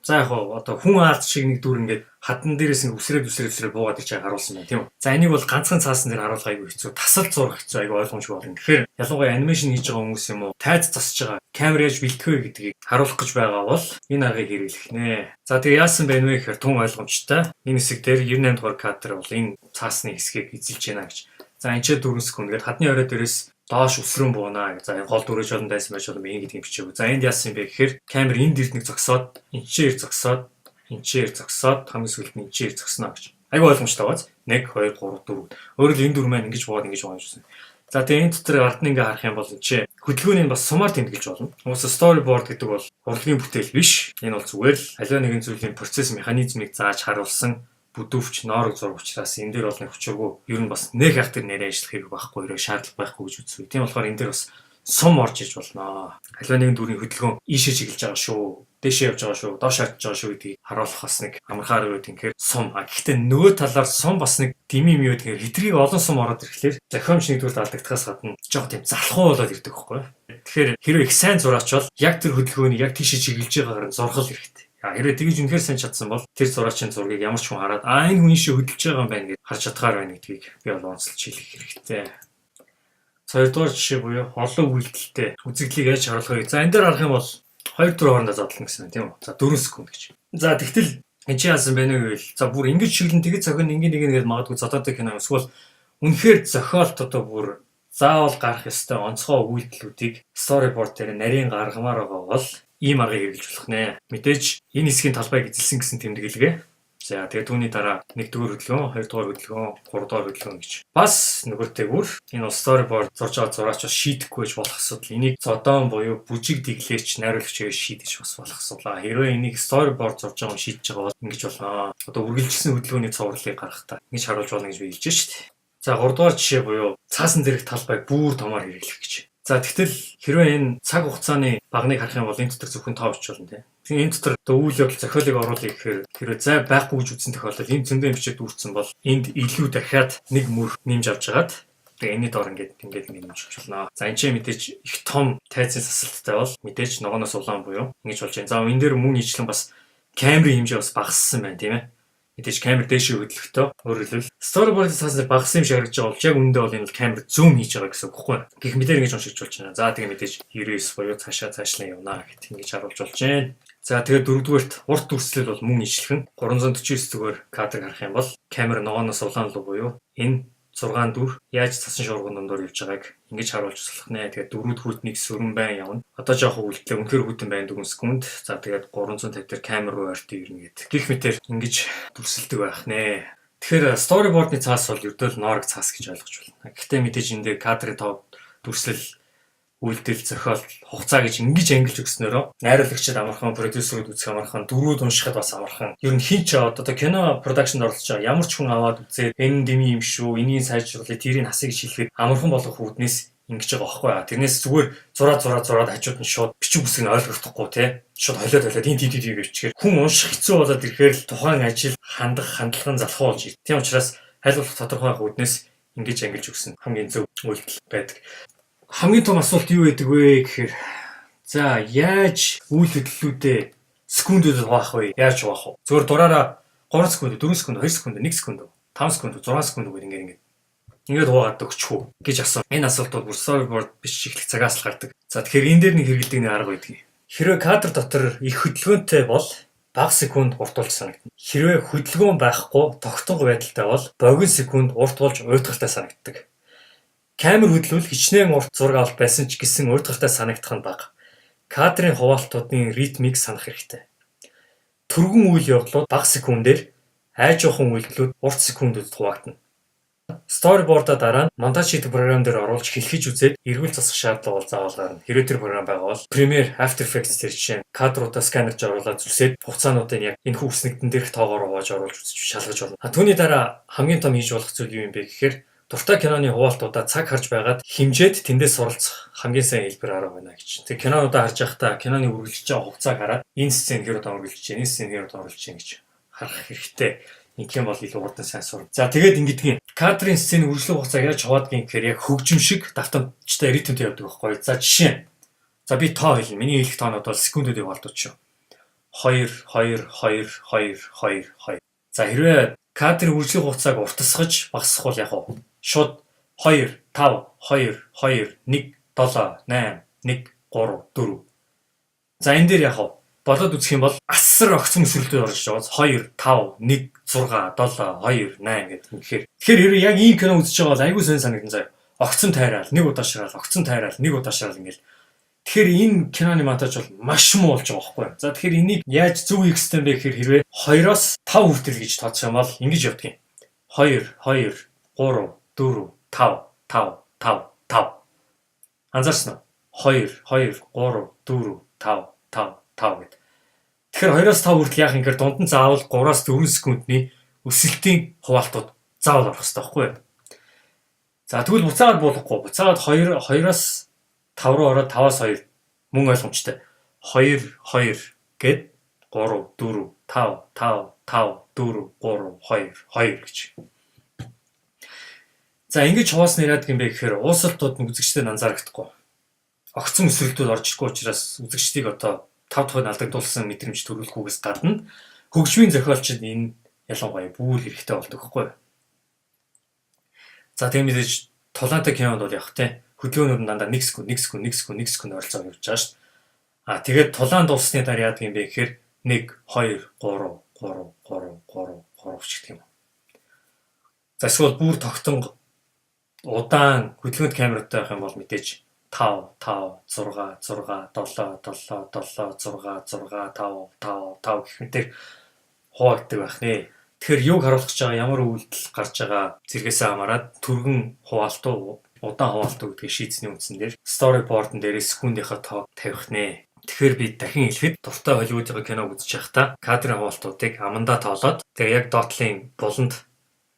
за, яг хоо одоо хүн аалз шиг нэг дүр ингээд хадан дээрээс ингээ үсрээд үсрээд үсрээд буугаад ирж байгааг харуулсан байна, тийм үү. За, энийг бол ганцхан цаасан дээр харуулах айгүй хэцүү. Тасал зурах хэцүү, айгүй ойлгомжгүй болно. Тэгэхээр ялангуяа animation хийж байгаа хүмүүс юм уу, тайз засаж байгаа камер яаж бэлтгэх вэ гэдгийг харуулах гэж байгаа бол энэ аргыг хэрэглэх нэ. За, тэгээ яасан бэ вэ гэхээр тун ойлгомжтой. Энэ хэсэг дээр 98 дугаар кадр бол энэ цаасны хэсгийг эзэлж байна гэж. За, энэ ч 4 секунд гээд хадны орой дээрээс доош өсрөн бууна. За, гол дүрэж болон дайсан байж болно энэ гэдгийг бичээгүй. За, энд яасан юм бэ гэхээр камер энд ирд нэг зогсоод, энэ ч ир зогсоод, энэ ч ир зогсоод, хамгийн сүүлд нь энэ ч ир зогсноо гэж. Айгүй ойлгомжтой бааз. 1 2 3 4. Өөрөөр энэ дүр маань ингэж буугаад, ингэж буугаад гэсэн. За, тэгээ энэ дотор ард нь ингээ харах юм бол энэ чи хөдөлгөөнийг бас сумаар тэмдэглэж болно. Угаасаа storyboard гэдэг бол урлагийн бүтээл биш. Энэ бол зүгээр л аливаа нэгэн зүйлийн процесс механизмыг зааж харуулсан бүдүүвч ноорог зураг учраас энэ дээр бол нэг учиргүй ер нь бас нэг ах тэр нэрээ ажиллах хэрэг байхгүй, хэрэг шаардлага байхгүй гэж үзсэн. Тийм болохоор энэ дээр бас сум орж иж болно. Аливаа нэгэн дүрийн хөдөлгөөн ийшээ чиглэж байгаа шүү, дээшээ явж байгаа шүү, доош харж байгаа шүү гэдгийг харуулах бас нэг амархан арга юу гэхээр сум. А гэхдээ нөгөө талаар сум бас нэг дими юм юу гэхээр хэтэрхий олон сум ороод ирэхлээр зохиомж нэгдүгээр алдагдахаас гадна жоох тийм залхуу болоод ирдэг байхгүй юу? Тэгэхээр хэрвээ их сайн зураач бол яг тэр хөдөлгөөнийг яг тийшээ чиглэж байгаагаар нь зурхал хэрэгтэй. Хэрвээ тэгж үнэхээр сайн чадсан бол тэр зураачийн зургийг ямар ч хүн хараад, а, энэ хүн ийшээ хөдөлж байгаа юм байна гэж харж чадхаар байна гэдгийг би бол онцолж хэлэх хэрэгтэй. Хоёрдугаар жишээ буюу олон үйлдэлтэй үзэгдлийг яаж харуулах вэ? За, энэ дээр харах юм бол 2 4 хоорондоо задлана гэсэн тийм үү? За, 4 секунд гэж. За, тэгтэл энэ чи яасан бэ гэвэл, за, бүр ингэж шиглэн тэгэж цохин ингэ нэг нэгээд магадгүй зодоотой кино эсвэл үнэхээр зохиолт одоо бүр заавал гарах ёстой онцгой үйлдэлүүдийг storyboard дээр нарийн гаргамаар байгаа бол ийм аргыг хэрэглэж болох нэ. Мэдээж энэ хэсгийн талбайг эзэлсэн гэсэн тэмдэглэгээ. За, тэгээ түүний дараа 1-р хөдөлгөөн, 2-р хөдөлгөөн, 3-р хөдөлгөөн гэж. Бас нөгөөтэйгүр энэ бол storyboard зурж байгаа зураач бас шийдэхгүй байж болох асуудал. Энийг зодоон буюу бүжиг дэглээч найруулагч шийдэж бас болох асуудал. Хэрвээ энийг storyboard зурж байгаа хүн шийдэж байгаа бол ингэж болно. Одоо үргэлжилсэн хөдөлгөөний цувралыг гаргахдаа ингэж харуулж болно гэж би хэлж шít. За, 3 дугаар жишээ буюу цаасан дээрх талбайг бүр томоор хэрэглэх гэж. За, тэгтэл хэрвээ энэ цаг хугацааны баганыг харах юм бол энэ дотор зөвхөн тоо бичиж болно, тийм. Тэгээ энэ дотор одоо үйл явдал зохиолыг оруулъя гэхээр хэрвээ зай байхгүй гэж үзсэн тохиолдолд энэ зөндөө юм бичээд дүүрсэн бол энд илүү дахиад нэг мөр нэмж авч хагаад тэгээ энэний доор ингээд ингээд ингээд нэмж өгч болно. За, энэ ч мэдээж их том тайзын сасалттай бол мэдээж ногооноос улаан буюу ингэж болж байна. За, энэ дээр мөн ижлэн бас камерын хэмжээ бас багассан байна, тийм ээ. Мэдээж камер дээшээ хөдлөхдөө, өөрөөр хэлбэл, storyboard цаасан дээр багассан юм шиг харагдаж байгаа бол яг үүндээ бол энэ бол камер zoom хийж байгаа гэсэн үг байхгүй юу? Гэх мэтээр ингэж уншиж болж байна. За, тэгээ мэдээж 99 буюу цаашаа цаашлан явна гэт ингэж харуулж болж байна. За, тэгээд дөрөвдүгээрт урт дүрслэл бол мөн ижлэхэн 349 зүгээр кадрыг харах юм бол камер ногооноос улаан руу буюу энэ 6 дүр яаж цасан шуурган дундуур явж байгааг ингэж харуулж болох нэ. Тэгээд дөрөвд хүйтнийг сөрөн байн явна. Одоо жоох үлдлээ, үнэхээр хүйтэн байна, 4 секунд. За, тэгээд 350 дээр камер руу ойртон ирнэ гэд. Гэх мэтэр ингэж дүрсэлдэг байх нэ. Тэгэхээр storyboard-ны цаас бол ердөөл ноорог цаас гэж ойлгож байна. Гэхдээ мэдээж энэ дээр кадрын тоо, дүрслэл, үйлдэл, зохиол, хугацаа гэж ингэж ангилж өгснөөрөө найруулагчид амархан, продюсерүүд үзэх амархан, дүрүүд уншихад бас амархан. Ер нь хэн ч одоо кино production д оролцож байгаа ямар ч хүн аваад үзээд энэ дэмий юм шүү, энийг сайжруулъя, тэрийг хасъя гэж хэлэхэд амархан болгох үүднээс ингэж байгаа байхгүй яа. Тэрнээс зүгээр зураад зураад зураад хажууд нь шууд бичиг үсэг нь ойлгохдохгүй те. Шууд холиод холиод энэ тийм тийм гэвчгээр хүн унших хэцүү болоод ирэхээр л тухайн ажил хандах хандлага нь залхуу болж ирдэг. Тийм учраас аль болох тодорхой байх үүднээс ингэж ангилж өгсөн хамгийн зөв үйлдэл байдаг. Хамгийн том асуулт юу байдаг вэ гэхээр за яаж үйл хөдлөлүүдээ секундэд хуваах вэ? Яаж хуваах вэ? Зүгээр дураараа 3 секунд, 4 секунд, 2 секунд, 1 секунд, 5 секунд, 6 секунд гэдэг ингээд хуваагаад өгчих үү гэж асуу. Энэ асуулт бол бүр storyboard бичиж эхлэх цагаас л гардаг. За, тэгэхээр энэ дээр нэг хэрэглэдэг нэг арга байдаг. Хэрвээ кадр дотор их хөдөлгөөнтэй бол бага секунд урт болж санагдана. Хэрвээ хөдөлгөөн байхгүй, тогтонго байдалтай бол богино секунд урт болж уйтгартай санагддаг. Камер хөдлөвөл хичнээн урт зураг авалт байсан ч гэсэн уйтгартай санагдах нь бага. Кадрын хуваалтуудын ритмийг санах хэрэгтэй. Түргэн үйл явдлууд бага секундээр, айжуухан үйлдэлүүд урт секундэд хуваагдана. Storyboard-а дараа нь монтаж хийдэг програм дээр оруулж хэлхэж үзээд эргүүл засах шаардлага бол заавал гарна. Хэрвээ тэр програм байгаа бол Premiere, After Effects дээр жишээ нь кадруудаа сканерж оруулаад зүсээд хугацаануудыг яг энэ үс нэгдэн дээрх тоогоор хувааж оруулж үзэж шалгаж болно. А түүний дараа хамгийн том хийж болох зүйл юу юм бэ гэхээр дуртай киноны хуваалтуудаа цаг харж байгаад хэмжээд тэндээс суралцах хамгийн сайн хэлбэр арга байна гэж. Тэгээ кинонуудаа харж байхдаа киноны үргэлжлэж байгаа хугацааг хараад энэ сцен хэр удаан үргэлжлэж байна, энэ сцен хэр удаан үргэлжлэж байна гэж харах хэрэгтэй. Ингэх юм бол илүү хурдан сайн сурна. За, тэгээд ингэдэгин. Кадрын сцений үргэлжлэх хугацааг яаж хуваадгийг гэхээр яг хөгжим шиг давтамжтай, ритмтэй явдаг байхгүй. За, жишээ. За, би тоо хэлнэ. Миний хэлэх тоонууд бол секундүүдийн хуваалтууд шүү. 2 2 2 2 2 2. За, хэрвээ кадрын үргэлжлэх хугацааг уртасгаж багасгах бол яг уу шууд 2 5 2 2 1 7 8 1 3 4. За, энэ дээр яг уу болоод үзэх юм бол асар огцом өсрөлтөд орж байгаа. 2 5 1 6 7 2 8 гэдэг. Тэгэхээр хэрвээ яг ийм кино үзэж байгаа бол айгүй сонь санагдан заяа. Огцом тайраал, нэг удаа шираал, огцом тайраал, нэг удаа шираал ингээл. Тэгэхээр энэ киноны монтаж бол маш муу болж байгаа байхгүй юу? За, тэгэхээр энийг яаж зөв хийх ёстой юм бэ гэхээр хэрвээ 2-оос 5 хүртэл гэж тооцох юм бол ингэж явдаг юм. 2 2 3 4 5 5 5 5. Анзаарсан уу? 2 2 3 4 5 5 5 гэдэг. Тэгэхээр 2-оос 5 хүртэл яах юм гэхээр дунд нь заавал 3-аас 4 секундний өсөлтийн хуваалтууд заавал орох хэрэгтэй байхгүй юу? За, тэгвэл буцаагаад буулгахгүй. Буцаагаад 2 2-оос 5 руу ороод 5-аас 2 мөн ойлгомжтой. 2 2 гээд 3 4 5 5 5 4 3 2 2 гэж. За, ингэж хуваасны яадаг юм бэ гэхээр уусалтууд нь үзэгчдэд анзаарагдахгүй. Огцом өсрөлтүүд орж ирэхгүй учраас үзэгчдийг одоо тав дахь алдагдуулсан мэдрэмж төрүүлэхгүйгээс гадна хөгжмийн зохиолчид энэ ялангуяа бүр хэрэгтэй болдог байхгүй юу? За, тийм мэдээж тулаантай кинонд бол яг те хөдөлгөөнүүд нь дандаа 1 секунд, 1 секунд, 1 секунд, 1 секунд ойролцоогоор явж байгаа шүү дээ. А тэгээд тулаан дууссаны дараа яадаг юм бэ гэхээр 1 2 3 3 3 3 3 ч гэх юм. За, эсвэл бүр тогтон удаан хөдөлгөөнт камертай байх юм бол мэдээж 5 5 6 6 7 7 7 6 6 5 5 5 гэх мэтэр хуваагддаг байх нэ. Тэгэхээр юуг харуулах гэж байгаа, ямар үйлдэл гарч байгаа зэргээс хамаарат түргэн хуваалт уу, удаан хуваалт уу гэдгийг шийдсэний үндсэн дээр storyboard-н дээрээ секундынхаа тоо тавих нэ. Тэгэхээр би дахин хэлэхэд дуртай Холливуудын киног үзэж байхдаа кадрын хуваалтуудыг амандаа тоолоод, тэгээ яг доотлын буланд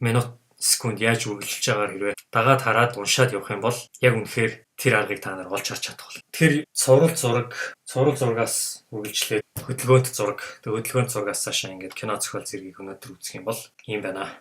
минут, секунд яаж үргэлжилж байгаагаар хэрвээ дагаад хараад уншаад явах юм бол яг үнэхээр тэр аргыг та нар олж харж чадах бол. Тэгэхээр цуврал зураг, цуврал зурагаас үргэлжлээд хөдөлгөөнт зураг, тэгээ хөдөлгөөнт зурагаас цаашаа ингээд кино зохиол зэргийг өнөөдөр үзэх юм бол ийм байна.